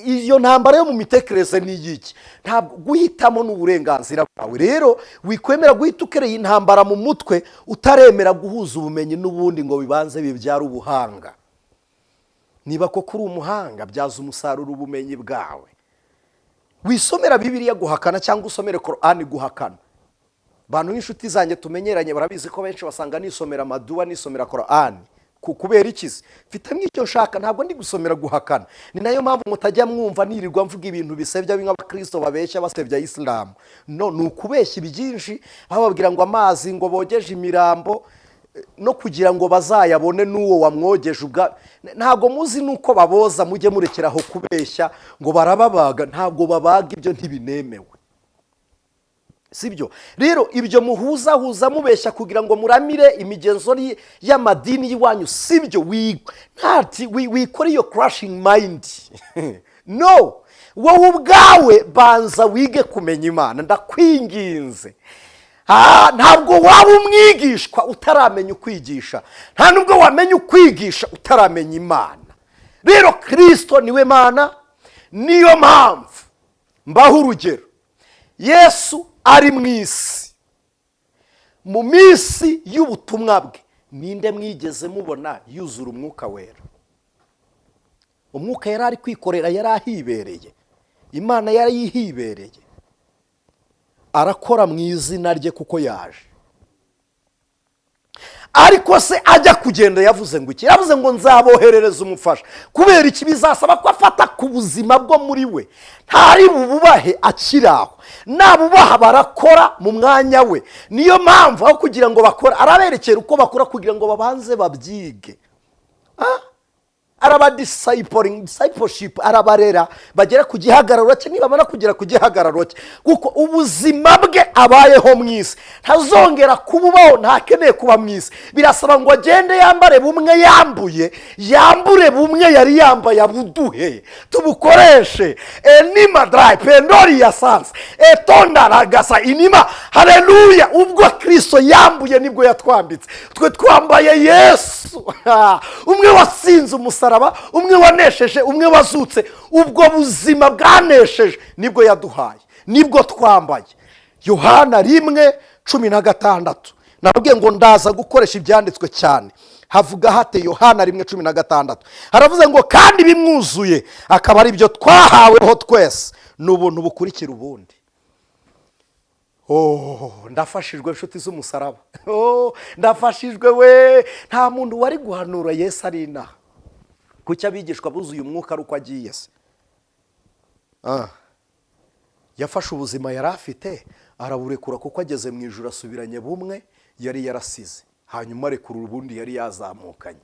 iyo ntambara yo mu mitekerereze. Ni iy'iki? Ntabwo guhitamo ni uburenganzira bwawe. Rero wikwemera guhita ukereye intambara mu mutwe utaremera guhuza ubumenyi n'ubundi ngo bibanze bibyare ubuhanga. Niba koko uri umuhanga, byaza umusaruro ubumenyi bwawe. Wisomera Bibiliya guhakana cyangwa usomere Korani guhakana. Abantu b'inshuti zanjye tumenyeranye barabizi ko benshi basanga nisomera amaduwa, nisomera Korani. Kubera iki se? Mfitemo icyo nshaka, ntabwo ndi gusomera guhakana. Ni nayo mpamvu mutajya mwumva nirirwa mvuga ibintu bisebya nk'abakristo babeshya basebya Isilamu. No ni ukubeshya ibyinshi, bababwira ngo amazi ngo bogeje imirambo no kugira ngo bazayabone n'uwo wamwogeje ubwa ntabwo muzi n'uko baboza. Mujye murekeraho kubeshya ngo barababaga. Ntabwo babaga, ibyo ntibinemewe, sibyo? Rero ibyo muhuzahuza mubeshya kugira ngo muramire imigenzo y'amadini y'iwanyu, sibyo. Wikora iyo crushing mind. No wowe ubwawe banza wige kumenya Imana, ndakwinginze. Ntabwo waba umwigishwa utaramenya ukwigisha, nta nubwo wamenya ukwigisha utaramenya Imana. Rero Kirisito niwe Mana. Niyo mpamvu mbaho urugero: Yesu ari mu isi, mu minsi y'ubutumwa bwe, ninde mwigeze mubona yuzura Umwuka Wera? Umwuka yari ari kwikorera, yari ahibereye, Imana yari yihibereye. Arakora mu izina rye kuko yaje. Ariko se ajya kugenda yavuze ngo iki? Yavuze ngo: "Nzaboherereza umufasha." Kubera iki? Bizasaba ko afata ku buzima bwo muri we. Ntari bububahe akiri aho. Nabubaha, barakora mu mwanya we. Niyo mpamvu aho kugira ngo bakore, araberekera uko bakora kugira ngo babanze babyige. Arabadisciplinga, discipleship, arabarera bagera ku gihagararo cye. Nibamara kugera ku gihagararo cye, kuko ubuzima bwe abayeho mu isi ntazongera kububaho, ntakeneye kuba mu isi, birasaba ngo agende yambare bumwe yambuye, yambure bumwe yari yambaye, abuduhe tubukoreshe. Enima darayi pendori ya sanse etondaragasa inima. Hareruya! Ubwo Kirisito yambuye nibwo yatwambitse. Twe twambaye Yesu, umwe wasinze umusaraba, umwe wanesheje, umwe wazutse. Ubwo buzima bwanesheje nibwo yaduhaye, nibwo twambaye. Yohana 1:16. Nababwiye ngo ndaza gukoresha ibyanditswe cyane. Havuga hate? Yohana 1:16 haravuze ngo: "Kandi bimwuzuye akaba ari byo twahaweho twese, ni ubuntu bukurikira ubundi." Oh, ndafashijwe, inshuti z'umusaraba. Oh, ndafashijwe we. Nta muntu wari guhanura Yesu ari inaha. Kuki abigishwa buzuye umwuka ari uko agiye se? Yafashe ubuzima yari afite araburekura, kuko ageze mu ijoro asubiranye bumwe yari yarasize, hanyuma arekura ubundi yari yazamukanye.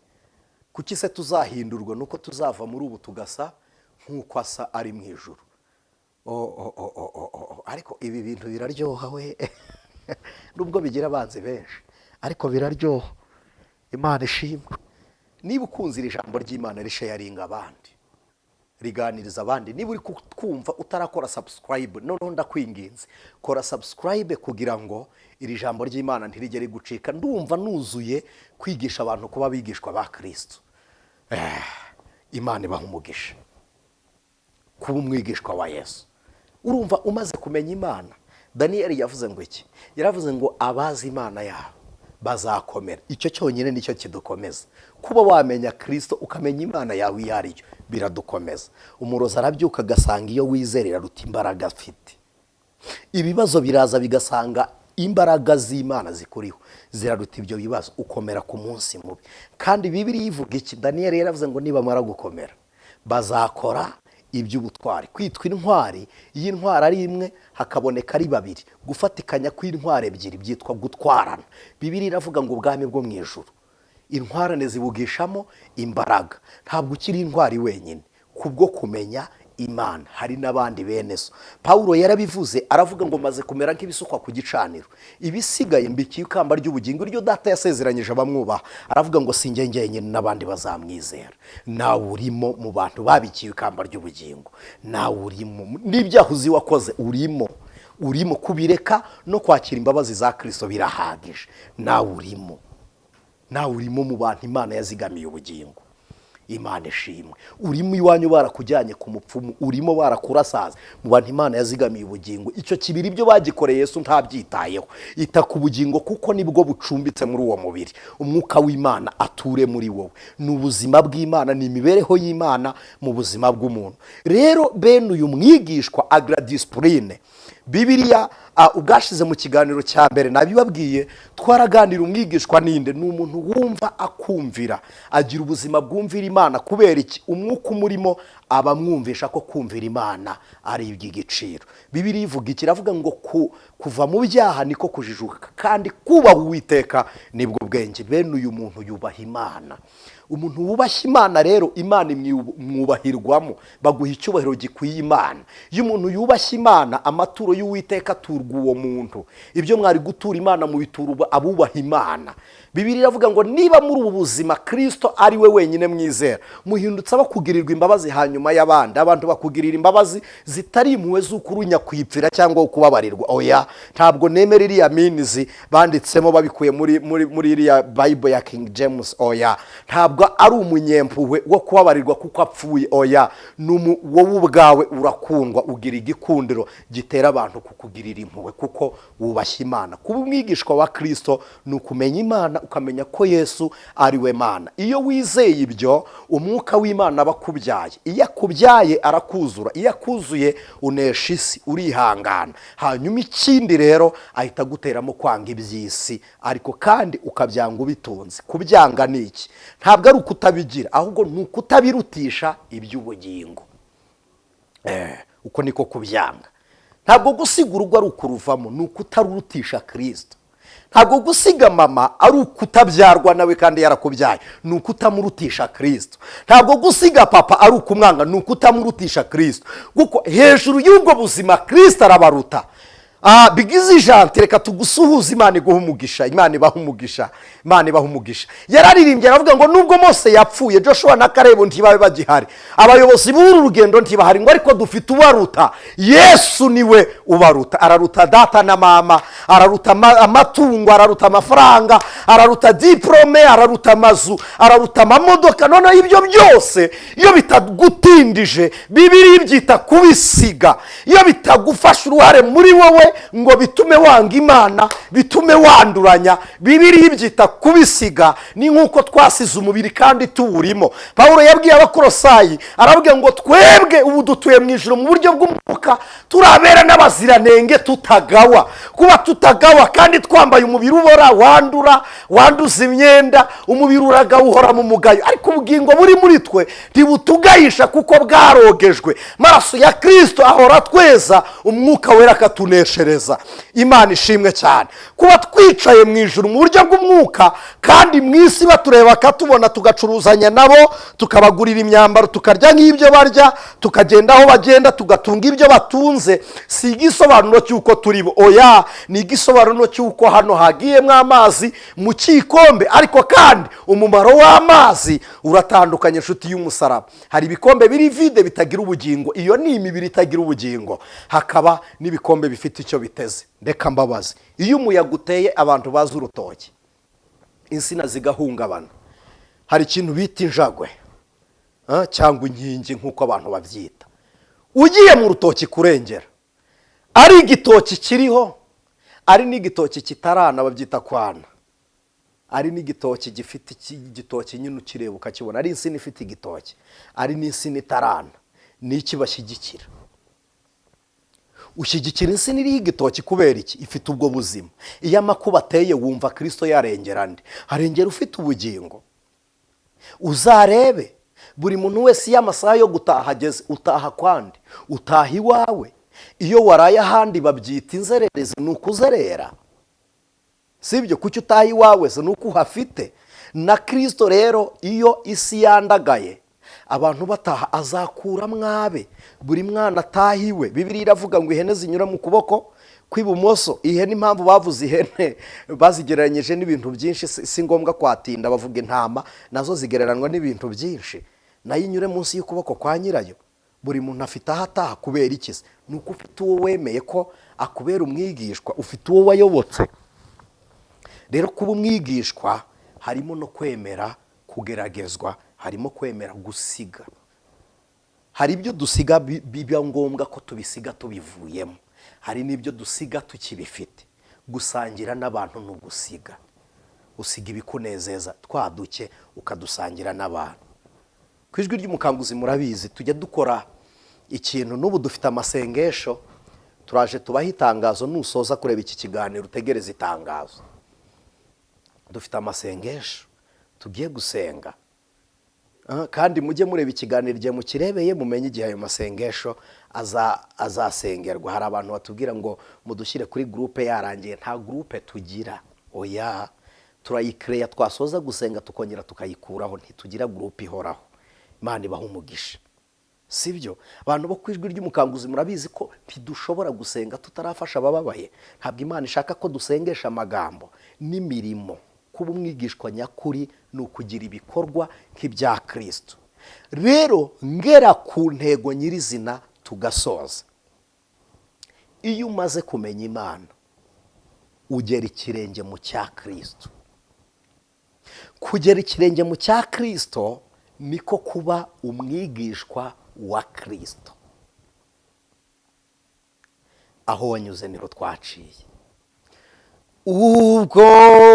Kuki se tuzahindurwa? Nuko tuzava muri ubu tugasa nk'uko asa ari mu ijoro. Oh, oh, oh, oh, oh, oh. Ariko ibi bintu biraryoha we, nubwo bigira abanzi benshi, ariko biraryoha. Imana ishimwe. Niba ukunze iri jambo ry'Imana, risharinga abandi, riganiriza abandi. Niba uri kutwumva utarakora subscribe, noneho ndakwinginze, kora subscribe kugira ngo iri jambo ry'Imana ntirijye rigucika. Ndumva nuzuye kwigisha abantu kuba abigishwa ba Kirisito. Imana ibaha umugisha. Kuba umwigishwa wa Yesu, urumva umaze kumenya Imana. Daniyeli yavuze ngo iki? Yaravuze ngo: "Abazi Imana yabo bazakomera." Icyo cyonyine nicyo kidukomeza. Kuba wamenya Kirisito, ukamenya Imana yawe iyo ari yo, biradukomeza. Umurozi arabyuka agasanga iyo wizera iraruta imbaraga afite. Ibibazo biraza, bigasanga imbaraga z'Imana zikuriho ziraruta ibyo bibazo. Ukomera ku munsi mubi. Kandi Bibiriya ivuga iki? Daniyeli yaravuze ngo: "Nibamara gukomera bazakora iby'ubutwari." Kwitwa intwari, iyo intwari ari imwe hakaboneka ari babiri, gufatikanya kw'intwari ebyiri byitwa gutwarana. Bibiriya iravuga ngo ubwami bwo mu ijuru intwarane zibugishamo imbaraga. Ntabwo ukiri intwari wenyine kubwo kumenya Imana, hari n'abandi bene so. Pawulo yarabivuze, aravuga ngo: "Maze kumera nk'ibisukwa ku gicaniro, ibisigaye mbikiye ikamba ry'ubugingo, iryo Data yasezeranyije abamwubaha." Aravuga ngo: "Si njye njyenyine, n'abandi bazamwizera." Nawe urimo mu bantu babikiye ikamba ry'ubugingo, nawe urimo. N'ibyaha uzi wakoze urimo, urimo. Kubireka no kwakira imbabazi za Kirisito birahagije. Nawe urimo, nawe urimo mu bantu Imana yazigamiye ubugingo. Imana ishimwe. Urimo iwanyu barakujyanye ku mupfumu, urimo barakurasaza, mu bantu Imana yazigamiye ubugingo. Icyo kibiri ibyo bagikoreye Yesu ntabyitayeho. Ita ku bugingo kuko nibwo bucumbitse muri uwo mubiri. Umwuka w'Imana ature muri wowe. Ni ubuzima bw'Imana, ni imibereho y'Imana mu buzima bw'umuntu. Rero bene uyu mwigishwa agira discipline. Bibiriya, ubwashize mu kiganiro cya mbere nabibabwiye, twaraganira. Umwigishwa ninde? Ni umuntu wumva akumvira, agira ubuzima bwumvira Imana. Kubera iki? Umwuka umurimo aba amwumvisha ko kumvira Imana ari iby'igiciro. Bibiriya ivuga iki? Iravuga ngo kuva mu byaha niko kujijuka, kandi kubaha Uwiteka nibwo bwenge. Bene uyu muntu yubaha Imana. Umuntu wubashye Imana rero, Imana imwubahirwamo, baguha icyubahiro gikwiye Imana. Iyo umuntu yubashye Imana, amaturo y'Uwiteka aturwa uwo muntu. Ibyo mwari gutura Imana mu bituro abubaha Imana. Bibiri iravuga ngo niba muri ubu buzima Kirisito ari we wenyine mwizera, muhindutse abakugirirwa imbabazi hanyuma y'abandi. Abantu bakugirira imbabazi zitari impuhwe z'uko uri nyakwipfira cyangwa kubabarirwa. Oya, ntabwo nemera iriya minizi banditsemo babikuye muri iriya Bible ya King James. Oya, ntabwo ari umunyempuhwe wo kubabarirwa kuko apfuye. Oya, wowe ubwawe urakundwa, ugira igikundiro gitera abantu kukugirira impuhwe kuko wubashye Imana. Kuba umwigishwa wa Kirisito ni ukumenya Imana, ukamenya ko Yesu ari we Mana. Iyo wizeye ibyo, umwuka w'Imana aba akubyaye. Iyo Iyo akubyaye arakuzura, iyo akuzuye unesha isi, urihangana. Hanyuma ikindi rero ahita aguteramo kwanga iby'isi, ariko kandi ukabyanga ubitunze. Kubyanga ni iki? Ntabwo ari ukutabigira, ahubwo ni ukutabirutisha iby'ubugingo. Uko niko kubyanga. Ntabwo gusiga urugo ari ukuruvamo, ni ukutarurutisha Kirisito. Ntabwo gusiga mama ari ukutabyarwa nawe kandi yarakubyaye, ni ukutamurutisha Kirisito. Ntabwo gusiga papa ari ukumwanga, ni ukutamurutisha Kirisito, kuko hejuru y'ubwo buzima Kirisito arabaruta. Bigize ijante, reka tugusuhuze. Imana iguha umugisha, Imana ibaha umugisha, Imana ibaha umugisha. Yararirimbye aravuga ngo nubwo Mose yapfuye, Joshua na Karebu ntibabe bagihari, abayobozi b'uru rugendo ntibahari, ngo ariko dufite ubaruta. Yesu niwe ubaruta. Araruta data na mama, araruta amatungo, araruta amafaranga, araruta diporome, araruta amazu, araruta amamodoka. Noneho ibyo byose iyo bitagutindije, Bibiri byita kubisiga, iyo bitagufasha uruhare muri wowe ngo bitume wanga Imana, bitume wanduranya, Bibiri byita kubisiga. Ni nk'uko twasize umubiri kandi tuwurimo. Paul yabwiye Abakorosayi, arababwira ngo twebwe ubu dutuye mu ijuru mu buryo bw'umwuka, turabera n'abaziranenge, tutagawa. Kuba tutagawa kandi twambaye umubiri ubora, wandura, wanduza imyenda, umubiri uragawa, uhora mu mugayo, ariko ubugingo buri muri twe ntibutugayisha kuko bwarogejwe maraso ya Kirisito, ahora tweza, Umwuka Wera akatuneshereza. Imana ishimwe cyane. Kuba twicaye mu ijuru mu buryo bw'umwuka kandi mu isi batureba, bakatubona, tugacuruzanya nabo, tukabagurira imyambaro, tukarya nk'ibyo barya, tukagenda aho bagenda, tugatunga ibyo batunze, si igisobanuro cy'uko turi bo. Oya, ni igisobanuro cy'uko hano hagiyemo amazi mu kikombe, ariko kandi umumaro w'amazi uratandukanye. Inshuti y'umusaraba, hari ibikombe biri vide bitagira ubugingo, iyo ni imibiri itagira ubugingo, hakaba n'ibikombe bifite icyo biteze. Reka mbabaze, iyo umuyaga uteye, abantu bazi urutoki, insina zigahungabana, hari ikintu bita injagwe cyangwa inkingi nk'uko abantu babyita. Ugiye mu rutoki kurengera, ari igitoki kiriho, ari n'igitoki kitarana, babyita kwana, ari n'igitoki gifite igitoki nyine ukireba ukakibona, ari insina ifite igitoki, ari n'insina itarana, ni iki bashyigikira? Ushyigikira insina iriho igitoki. Kubera iki? Ifite ubwo buzima. Iyo amakuba ateye, wumva Kirisito yarengera nde? Arengera ufite ubugingo. Uzarebe buri muntu wese, iyo amasaha yo gutaha ageze, utaha kwande? Utaha iwawe. Iyo waraye ahandi babyita inzererezi, ni ukuzerera, si ibyo? Kuki utaha iwawe se? Ni uko uhafite. Na Kirisito rero, iyo isi yandagaye, abantu bataha, azakura mwabe, buri mwana ataha iwe. Bibiri iravuga ngo ihene zinyura mu kuboko kw'ibumoso. Ihene, impamvu bavuze ihene, bazigereranyije n'ibintu byinshi, si ngombwa kwatinda. Bavuga intama, nazo zigereranywa n'ibintu byinshi, nayo inyure munsi y'ukuboko kwa nyirayo. Buri muntu afite aho ataha. Kubera iki se? Ni uko ufite uwo wemeye ko akubera umwigishwa, ufite uwo wayobotse. Rero kuba umwigishwa harimo no kwemera kugeragezwa, harimo kwemera gusiga. Hari ibyo dusiga biba ngombwa ko tubisiga tubivuyemo, hari n'ibyo dusiga tukibifite. Gusangira n'abantu ni ugusiga. Usiga ibikunezeza twaduke, ukadusangira n'abantu. Ku Ijwi ry'Umukanguzi, murabizi, tujya dukora ikintu. N'ubu dufite amasengesho, turaje tubahe itangazo. Nusoza kureba iki kiganiro, utegereze itangazo. Dufite amasengesho tugiye gusenga. Kandi mujye mureba ikiganiro igihe mukirebeye, mumenye igihe ayo masengesho azasengerwa. Hari abantu batubwira ngo mudushyire kuri groupe yarangiye. Nta groupe tugira, oya. Turayikereya, twasoza gusenga tukongera tukayikuraho. Ntitugira groupe ihoraho. Imana ibaha umugisha. Si byo? Abantu bo ku Ijwi ry'Umukanguzi, murabizi ko ntidushobora gusenga tutarafasha abababaye. Ntabwo Imana ishaka ko dusengesha amagambo n'imirimo. Kuba umwigishwa nyakuri ni ukugira ibikorwa nk'ibya Kirisito. Rero ngera ku ntego nyirizina, tugasoza. Iyo umaze kumenya Imana, ugera ikirenge mu cya Kirisito. Kugera ikirenge mu cya Kirisito niko kuba umwigishwa wa Kirisito. Aho wanyuze niho twaciye. Ubwo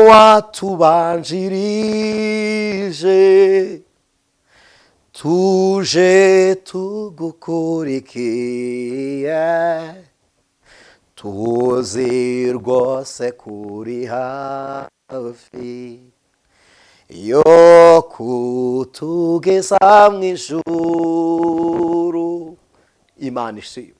watubanjirije. Tuje tugukurikiye, tuzi rwose kuri hafi yo kutugeza mu ijuru. Imana ishimwe.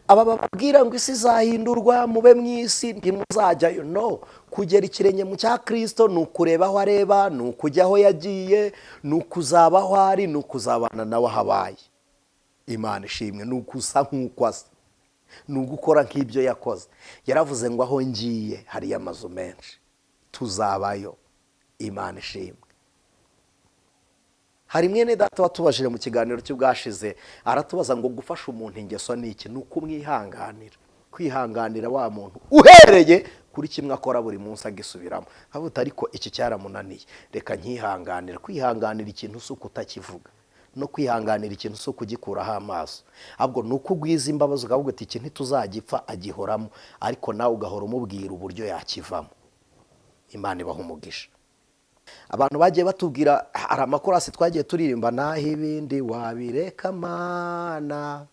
Aba bababwira ngo isi izahindurwa, mube mu isi, ntimuzajyayo. No kugera ikirenge mu cya Kirisito ni ukureba aho areba, ni ukujya aho yagiye, ni ukuzaba aho ari, ni ukuzabana nawe aho abaye. Imana ishimwe. Ni ukusa nk'uko asa, ni ugukora nk'ibyo yakoze. Yaravuze ngo aho ngiye hariyo amazu menshi, tuzabayo. Imana ishimwe. Hari mwene data watubajije mu kiganiro cy'ubwashize, aratubaza ngo gufasha umuntu ingeso ni iki? Ni ukumwihanganira, kwihanganira wa muntu uhereye kuri kimwe akora buri munsi agisubiramo, nkavuga ariko iki cyaramunaniye, reka nkihanganira. Kwihanganira ikintu si uko utakivuga, no kwihanganira ikintu si ukugikuraho amaso, ahubwo ni uko ugwiza imbabazi ukavuga uti iki ntituzagipfa, agihoramo, ariko nawe ugahora umubwira uburyo yakivamo. Imana ibaha umugisha. Abantu bagiye batubwira, hari amakorasi twagiye turirimba: naho ibindi wabireka Mana,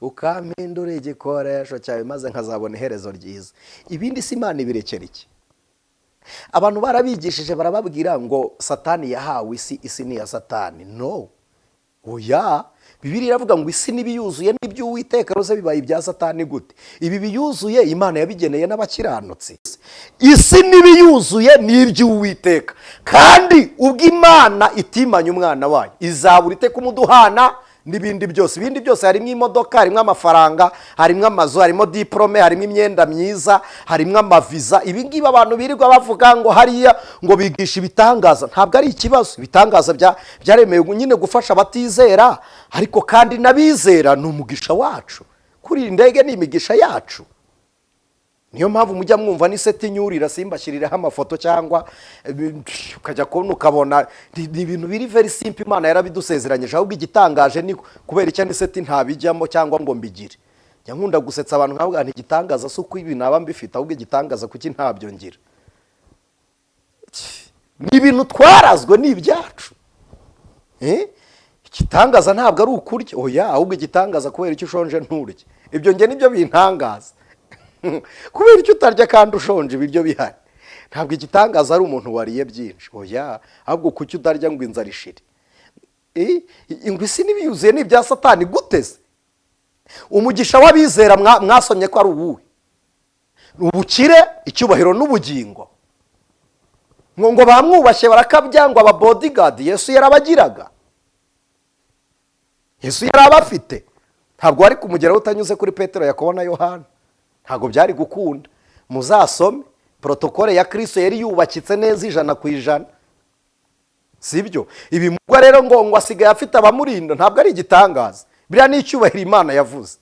ukampindura igikoresho cyawe, maze nkazabona iherezo ryiza. Ibindi si Imana ibirekera iki? Abantu barabigishije, barababwira ngo Satani yahawe isi, isi ni iya Satani. No, oya. Bibiliya iravuga ngo isi n'ibiyuzuye n'iby'Uwiteka. Rose bibaye ibya Satani gute? Ibi biyuzuye Imana yabigeneye n'abakiranutsi. Isi n'ibiyuzuye ni iby'Uwiteka, kandi ubwo Imana itimanye umwana wayo, izabura ite kumuduhana n'ibindi byose? Ibindi byose harimo imodoka, harimo amafaranga, harimo amazu, harimo diporome, harimo imyenda myiza, harimo amaviza. Ibi ngibi abantu birirwa bavuga ngo hariya ngo bigisha ibitangaza, ntabwo ari ikibazo. Ibitangaza byaremewe nyine gufasha abatizera, ariko kandi n'abizera ni umugisha wacu. Kuri iyi ndege ni imigisha yacu. Niyo mpamvu mujya mwumva n'iseti nyurira, simbashyirireho amafoto, cyangwa ukajya kubona ukabona ni ibintu biri very simple. Imana yarabidusezeranyije. Ahubwo igitangaje ni kubera icyo n'iseti ntabijyamo cyangwa ngo mbigire. Njya nkunda gusetsa abantu nkavuga nti igitangaza si uko ibi naba mbifite, ahubwo igitangaza kuki ntabyo ngira. Ni ibintu twarazwe, ni ibyacu. Igitangaza ntabwo ari ukurya, oya, ahubwo igitangaza kubera icyo ushonje nturye. Ibyo nge nibyo bintangaza, kubera icyo utarya kandi ushonje ibiryo bihari. Ntabwo igitangaza ari umuntu wariye byinshi, oya, ahubwo kuki utarya ngo inzara ishire. Ngo isi n'ibiyuzuye ni ibya Satani gute se? Umugisha w'abizera mwasomye ko ari uwuhe? Ubukire, icyubahiro n'ubugingo. Ngo bamwubashye barakabya, ngo aba bodyguard Yesu yarabagiraga, Yesu yari abafite. Ntabwo wari kumugeraho utanyuze kuri Petero, Yakobo na Yohana, ntabwo byari gukunda. Muzasome protocole ya Kirisito, yari yubakitse neza 100%. Si byo ibi mugwa rero ngo asigaye afite abamurinda, ntabwo ari igitangaza. Biriya ni icyubahiro Imana yavuze.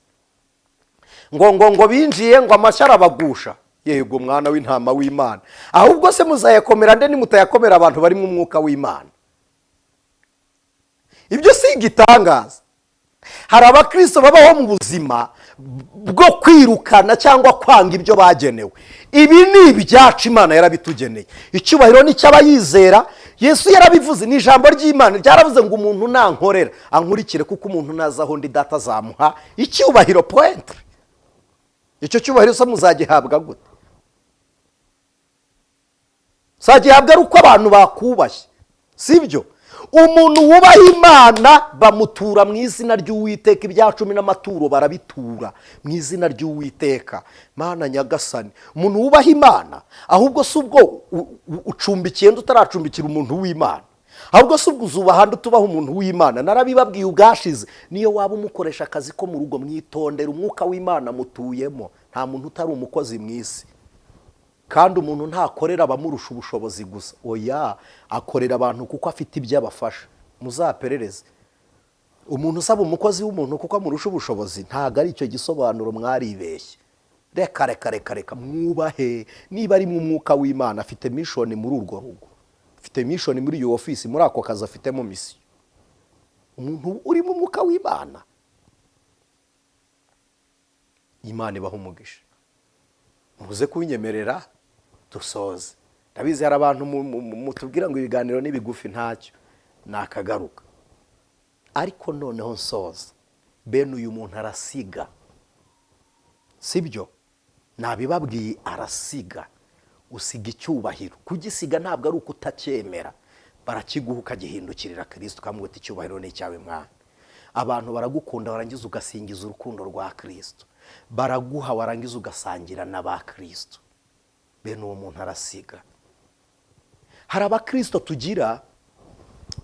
Ngo binjiye, ngo amashyi arabagusha. Yego, mwana w'intama w'Imana. Ahubwo se muzayakomera nde nimutayakomera abantu bari mu mwuka w'Imana? Ibyo si igitangaza. Hari abakristo babaho mu buzima bwo kwirukana cyangwa kwanga ibyo bagenewe. Ibi ni ibyacu, Imana yarabitugeneye. Icyubahiro ni icy'abayizera. Yesu yarabivuze, ni ijambo ry'Imana ryaravuze ngo umuntu nankorera ankurikire, kuko umuntu naza aho undi Data azamuha icyubahiro, point. Icyo cyubahiro se muzagihabwa gute? Uzagihabwa ari uko abantu bakubashye? Si byo. Umuntu wubaha Imana bamutura mu izina ry'Uwiteka. Ibya cumi n'amaturo barabitura mu izina ry'Uwiteka Mana nyagasani. Umuntu wubaha Imana, ahubwo si ubwo ucumbikiye undi utaracumbikira umuntu w'Imana? Ahubwo si ubwo uzubaha undi utubaha umuntu w'Imana? Narabibabwiye ubwashize, niyo waba umukoresha akazi ko mu rugo, mwitondera umwuka w'Imana mutuyemo. Nta muntu utari umukozi mu isi, kandi umuntu ntakorera abamurusha ubushobozi gusa, oya, akorera abantu kuko afite ibyo abafasha. Muzaperereze umuntu usaba umukozi w'umuntu kuko amurusha ubushobozi, ntabwo ari icyo gisobanuro, mwaribeshye. Reka reka reka reka, mwubahe. Niba ari mu mwuka w'Imana, afite mission muri urwo rugo, afite mission muri iyo ofisi, muri ako kazi afitemo mission. Umuntu uri mu mwuka w'Imana, Imana ibaha umugisha. Muze kunyemerera dusoze. Ndabizi hari abantu mutubwira ngo ibiganiro ni bigufi, ntacyo. Nakagaruka. Ariko noneho nsoza, bene uyu muntu arasiga, sibyo? Nabibabwiye, arasiga. Usiga icyubahiro. Kugisiga ntabwo ari uko utacyemera, barakiguha ukagihindukirira Kirisito, ukamubwira uti: "Icyubahiro ni icyawe, Mwana." Abantu baragukunda, warangiza ugasingiza urukundo rwa Kirisito. Baraguha, warangiza ugasangira n'aba Kirisito. Bene uwo muntu arasiga. Hari abakirisito tugira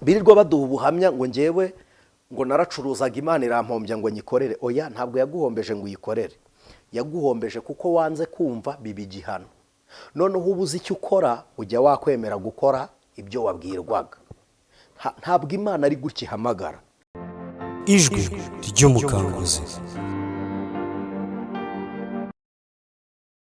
birirwa baduha ubuhamya ngo: "Ngewe ngo naracuruzaga, Imana irampombya ngo nyikorere." Oya, ntabwo yaguhombeje ngo uyikorere, yaguhombeje kuko wanze kumva, biba igihano. Noneho uba uzi icyo ukora, ujya wakwemera gukora ibyo wabwirwaga. Ntabwo Imana ari gutya ihamagara. Ijwi ry'Umukanguzi.